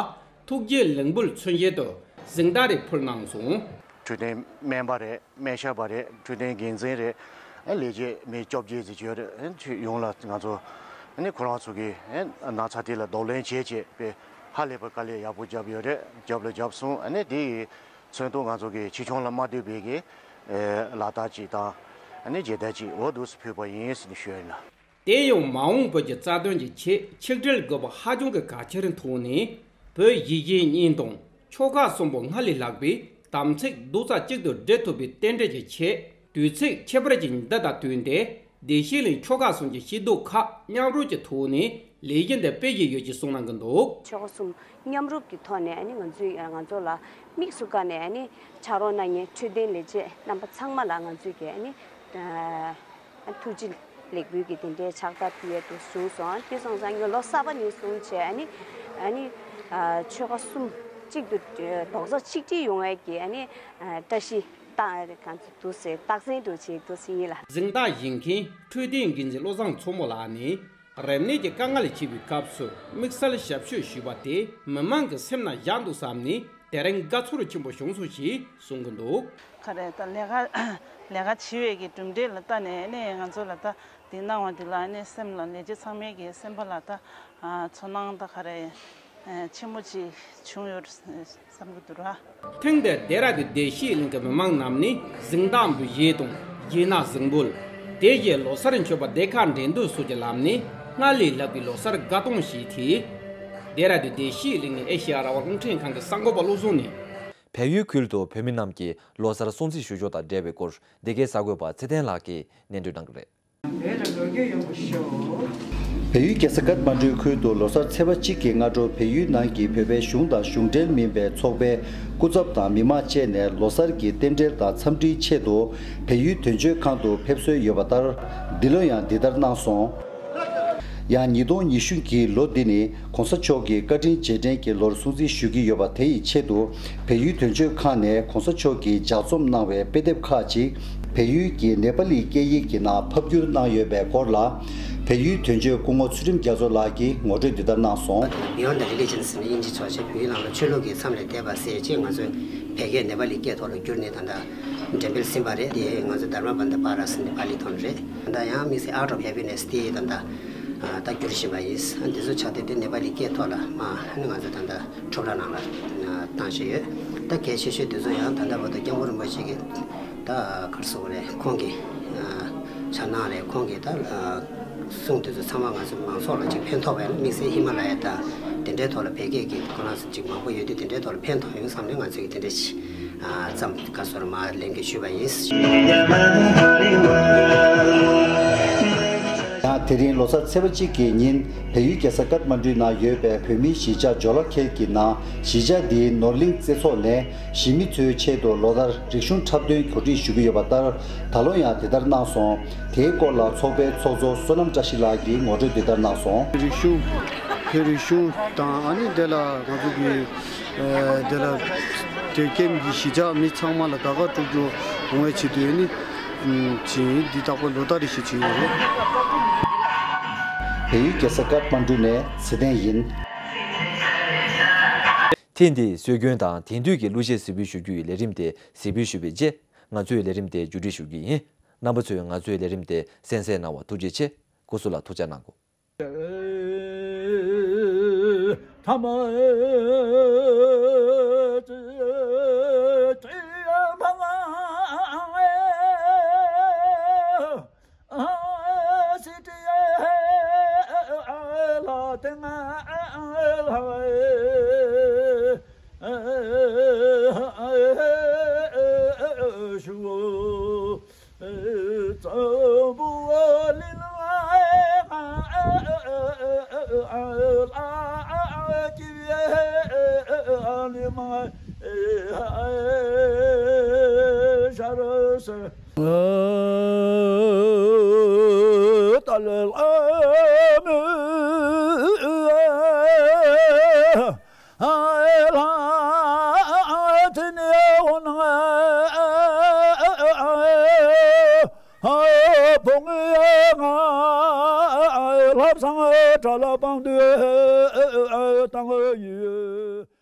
ཐུགས་རྗེ་ལེགས་འབུལ་མཚོན་བྱེད་དུ་གཟེངས་རྟགས་རེ་ཕུལ་གནང་སོང་། འཕྲོད་བསྟེན་སྨན་པ་རེད། སྨན་ཞབས་པ་རེད། འཕྲོད་བསྟེན་འགན་འཛིན་རེད། ལས་བྱེད་མི་བཅོ་བརྒྱད་ཙམ་ཡོད་རེད། ཡོངས་ལ་ང་ཚོ་ཁོ་རང་ཚོ་གི་ན་ཚ་དེ་ལ་གདོང་ལེན་བྱེད་ཅེས་པའི་ཧ་ལས་པའི་དཀའ་ལས་ཡག་པོ་བརྒྱབ་ཡོད་རེད། བརྒྱབ་ལ་བརྒྱབ་སོང་། དེ་ཡི་མཚོན་དུ་ང་ཚོ་གི་ཆེ་ཆུང་ལ་མ་ལྟོས་པའི་གི་ལག་རྟགས་ཅིག་དང་རྗེས་དྲན་ཅིག་འོ་འདུག་སེ་ཕུལ་བ་ཡིན་ཟེར་ནས་ཞུ་ཡ་ཡིན་ལ། དེ་ཡང་མ་འོངས་བོད་ཀྱི་རྩ་དོན་གྱི་ཆེད་ཆིག་སྒྲིལ་དགོས་པ་ཧ་ཅང་གི་གལ་ཆེར་མཐོང་ནས། བོད་གཞིས་བྱེས་གཉིས་དང་ཆོལ་ཁ་གསུམ་པོ་སྔར་ལས་ལྷག་པའི་དམ་ཚིག་རྡོག་རྩ་གཅིག་ཏུ་སྒྲིལ་ཐུབ་པའི་རྟེན་འབྲེལ་གྱི་ཆེད། དུས་ཚིགས་ཁྱད་པར་ཅན་འདི་དང་བསྟུན་ཏེ། བདེ་སྐྱིད་གླིང་ཆོལ་ཁ་གསུམ་གྱི་སྐྱིད་སྡུག་ཁག་མཉམ་རོགས་ཀྱི་ཐོག་ནས་ལས་གཞི་འདི་སྤེལ་བཞིན་ཡོད་ཅེས་གསུངས་གནང་གི་འདུག། ཆོལ་ཁ་གསུམ་མཉམ་རུབ་ཀྱི་ཐོག་ནས་ཨ་ནི་ང་ཚོས་ང་ཚོ་ལ་དམིགས་སུ་བཀར་ནས་ཨ་ནི་ཕྱག་རོགས་གནང་མཁན་འཕྲོད་བསྟེན་ལས་བྱེད་རྣམ་པ་ཚང་མ་ལ་ང་ཚོས་ཀྱི་ཨ་ནི་ཨ་ཐུགས་རྗེ་ལེགས་འབུལ་གྱི་དེ་འདྲའི་ཕྱག་རྟགས་ཕུལ་ཡས་འདུག་གསུངས་སོང་། དེ་སོང་ཙང་ངས་ལོ་གསར་པ་ནས་བཟུང་བྱས་ཨ་ནི་ཨ་ནི་ཆོལ་ཁ་གསུམ་གཅིག་ཏུ་རྡོག་རྩ་གཅིག་སྒྲིལ་ཡོང་བའི་གི་ཨ་ནི་བཀྲ་ཤིས་རྟགས་གང་ཚོ་འདུག་ཟེར་རྟགས་མཚན་དུ་བྱས་འདུག་ཟེར་ཡིན་ལ། གཟེངས་རྟགས་བཞེས་མཁན་འཕྲོད་བསྟེན་འགན་འཛིན་བློ་བཟང་མཚོ་མོ་ལགས་ནས། རིམས་ནད་ཀྱི་དཀའ་ངལ་ལས་འཕྱད་པའི་སྐབས་སུ་དམིགས་བསལ་ཞབས་ཞུ་ཞུས་པ་དེ་མི་མང་གི་སེམས་ན་བཞག་འདུག་བསམ་ནས་དེ་རིང་དགའ་ཚོར་ཆེན་པོ་བྱུང་སོང་ཞེས་གསུང་གི་འདུག། ག་རེ་ད་ལས་ཀ་ལས་ཀ་བྱེད་པའི་གི་གྲུབ་འབྲས་ལ་ལྟ་ནས་ནི་ང་ཚོ་ལ་ད་འདི་གནང་བ་འདི་ལ་ནི་སེམས་ལ་ལས་བྱེད་ཚང་མའི་གི་སེམས་པ་ལ་ད་ཚོར་སྣང་ད་ག་རེ་ཆེན་པོ་ཅིག་བྱུང་ཡོད་བསམ་གི་འདུག་ར། ཐེངས་འདིར་ལྡེ་ར་ལྡུན་བདེ་སྐྱིད་གླིང་གི་མི་མང་རྣམས་ནས་གཟེངས་རྟགས་འབུལ་བཞེས་དང་རྗེས་གནང་གཟེངས་འབུལ། དེ་རྗེས་ལོ་གསར་མཆོད་པ་སྡེ་ཁག་འགྲན་བསྡུར་སོགས་ཀྱི་ལམ་ནས་སྔར་ལས་ལྷག་པའི་ལོ་གསར་དགའ་སྟོན་ཞུས་ཏེ། ལྡེ་ར་ལྡུན་བདེ་སྐྱིད་གླིང་ནས་ཨེ་ཤེ་ཡ་རང་དབང་རླུང་འཕྲིན་ཁང་གི་གསར་འགོད་པ་བློ་བཟང་ནས། བལ་ཡུལ་ཁུལ་དུ་བོད་མི་རྣམས་ཀྱིས་ལོ་གསར་སྲུང་བརྩི་ཞུ་ཕྱོགས་དང་འབྲེལ་བའི་སྐོར་འདི་གའི་གསར་འགོད་པ་ཚེ་བརྟན་ལགས་ཀྱིས་སྙན་སྒྲོན་གནང་གི་རེད། བལ་ཡུལ་རྒྱལ་ས་ཀཏ་མན་ཌུའི་ཁུལ་དུ་ལོ་གསར་ཚེས་པ་གཅིག་གི་སྔ་དྲོ་བལ་ཡུལ་ནང་གི་བོད་པའི་གཞུང་དང་གཞུང་འབྲེལ་མིན་པའི་ཚོགས་པའི་སྐུ་ཚབ་དང་མི་མང་བཅས་ནས་ལོ་གསར་གྱི་རྟེན་འབྲེལ་དང་འཚམས་འདྲིའི་ཆེད་དུ་བལ་ཡུལ་དོན་གཅོད་ཁང་དུ་ཕེབས་སྲོལ་ཡོད་པ་ལྟར། འདི་ལོ་ཡང་འདི་ལྟར་གནང་སོང་། ཡང་ཉིས་སྟོང་ཉི་ཤུ་གི་ལོ་འདི་ནི་གོང་ས་མཆོག་གི་བཀའ་དྲིན་རྗེས་དྲན་གྱི་ལོར་སྲུང་བརྩི་ཞུ་གི་ཡོད་པ་དེ་ཡི་ཆེད་དུ། བལ་ཡུལ་དོན་གཅོད་ཁང་ནས་གོང་ས་མཆོག་གིས་ལྗགས་རྩོམ་གནང་བའི་དཔེ་དེབ་ཁག་ཅིག་བལ་ཡུལ་གྱི་ནེ་པ་ལི་སྐད་ཡིག་གི་ནང་ཕབ་བསྒྱུར་གནང་ཡོད་པའི་སྐོར་ལ། བལ་ཡུལ་དོན་གཅོད་སྐུ་ངོ་ཚུལ་ཁྲིམས་རྒྱ་མཚོ་ལགས་ཀྱིས་ངོ་སྤྲོད་འདི་ལྟར་གནང་སོང་། Beyond the Religions ནི་དབྱིན་ཇི་ཚོགས་ཆེན་བོད་ཡིག་ནང་ལ་ཆོས་ལུགས་ཀྱི་མཚམས་ལས་འདས་པ་ཟེར་ཅེས་ང་ཚོས་བལ་སྐད་ནེ་པ་ལི་སྐད་ཐོག་ལ་བསྒྱུར་ནས་ད་ལྟ་འགྲེམས་སྤེལ་ཟིན་པ་རེད། དེ་ང་ཚོ་དྷརྨ་པཱ་ཎི་ཏ་པཱ་ར་ཟེར་ནས་པཱ་ལི་ཐོག་ནས་རེད། ད་ལྟ་ཡང་དམིགས་བསལ་Art of Happiness དེ་ད་ལྟ་ད་བསྒྱུར་བཞིན་པ་ཡིན། འདི་ཚོ་ཕྱག་དེབ་དེ་ནེ་པ་ལི་སྐད་ཐོག་ལ་མ་ང་ཚོ་ད་ལྟ་འཕྲོ་བརླག་ནང་ལ་བཏང་བཞིན་ཡོད། ད་གལ་ཆེ་ཤོས་དེ་ཚོ་ཡང་ད་ལྟ་བར་དུ་སྐྱབས་མགོན་རིན་པོ་ཆེ་གི་ད་ག་རེ་ཟེར་དགོས་རེད། ཁོང་གི་ཕྱག་ནང་ལས་ཁོང་གི་ད་གསུང་དེ་ཚོ་ཚང་མ་ང་ཚོ་མང་ཚོགས་ལ་ཅིག་ཕན་ཐོགས་པ་ཡིན་ན། དམིགས་བསལ་ཧི་མ་ལ་ཡ་དང་དེ་འདྲའི་ཐོག་ལ་བོད་སྐད་ཀྱི་ཁོ་རང་ཚོ་ཅིག་མང་པོ་ཡོད་དུས་དེ་འདྲའི་ཐོག་ལ་ཕན་ཐོགས་ཡོང་བསམ་ནས་ང་ཚོས་ཀྱི་དེ་འདྲ་ཞིག་བརྩམས། དགའ་ཚོར་མ་ལན་གྱི་ཞུས་པ་ཡིན། ཡང་དེ་རིང་ལོ་གསར་ཚེས་པ་གཅིག་གི་ཉིན་བལ་ཡུལ་རྒྱལ་ས་ཀཏ་མན་ཌུའི་ནང་ཡོད་པའི་བོད་མིའི་གཞིས་ཆགས་ཇོ་ལ་ཁེལ་གྱི་ནང་གཞིས་ཆགས་འདིའི་ནོར་གླིང་རྩེ་ཚོགས་ནས་གཞིས་མི་ཚོའི་ཆེད་དུ་ལོ་ལྟར་རིག་གཞུང་འཁྲབ་སྟོན་གོ་སྒྲིག་ཞུ་གི་ཡོད་པ་ལྟར། ད་ལོ་ཡང་དེ་ལྟར་གནང་སོང་། དེའི་སྐོར་ལ་ཚོགས་པའི་ཚོགས་གཙོ་བསོད་ནམས་བཀྲ་ཤིས་ལགས་ཀྱིས་ངོ་སྤྲོད་འདི་ལྟར་གནང་སོང་། རིག་གཞུང་། བོད་རིག་གཞུང་དང་ཨ་ནི་དེ་ལ་ང་ཚོ་གི་ཨ་དེ་ལ་ དོལ་རྒྱལ་གྱི་གཞིས་ཆགས་མི་ཚང་མ་ལ་དགའ་དགའ་སྤྲོ་སྤྲོ་ཡོང་བའི་ཆེད་དུ་ནི་ཅིག་འདི་དག་པོ་ལོ་ལྟར་རེ་བཞིན་བྱེད་ཡོད་རེད། བལ་ཡུལ་རྒྱལ་ས་ཀཏ་མན་ཌུ་ནས་ཚེ་བརྟན་ཡིན། ཐེངས་འདིའི་སྲོལ་རྒྱུན་དང་དེང་དུས་ཀྱི་གླུ་གཞས་གཟིགས་འབུལ་ཞུ་རྒྱུའི་ལས་རིམ་དེ་གཟིགས་འབུལ་ཞུས་པའི་རྗེས། ང་ཚོའི་ལས་རིམ་དེ་མཇུག་སྒྲིལ་ཞུ་རྒྱུ་ཡིན། རྣམ་པ་ཚོས་ང་ཚོའི་ལས་རིམ་དེ་གསན་གཟིགས་གནང་བར་ཐུགས་རྗེ་ཆེ། སྐུ་གཟུགས་ལ་ཐུགས་ཅག་གནང་དགོས། ལྷ་བསང་གྲྭ་ལ་དཔང་དུ་བཏང་ཡོད།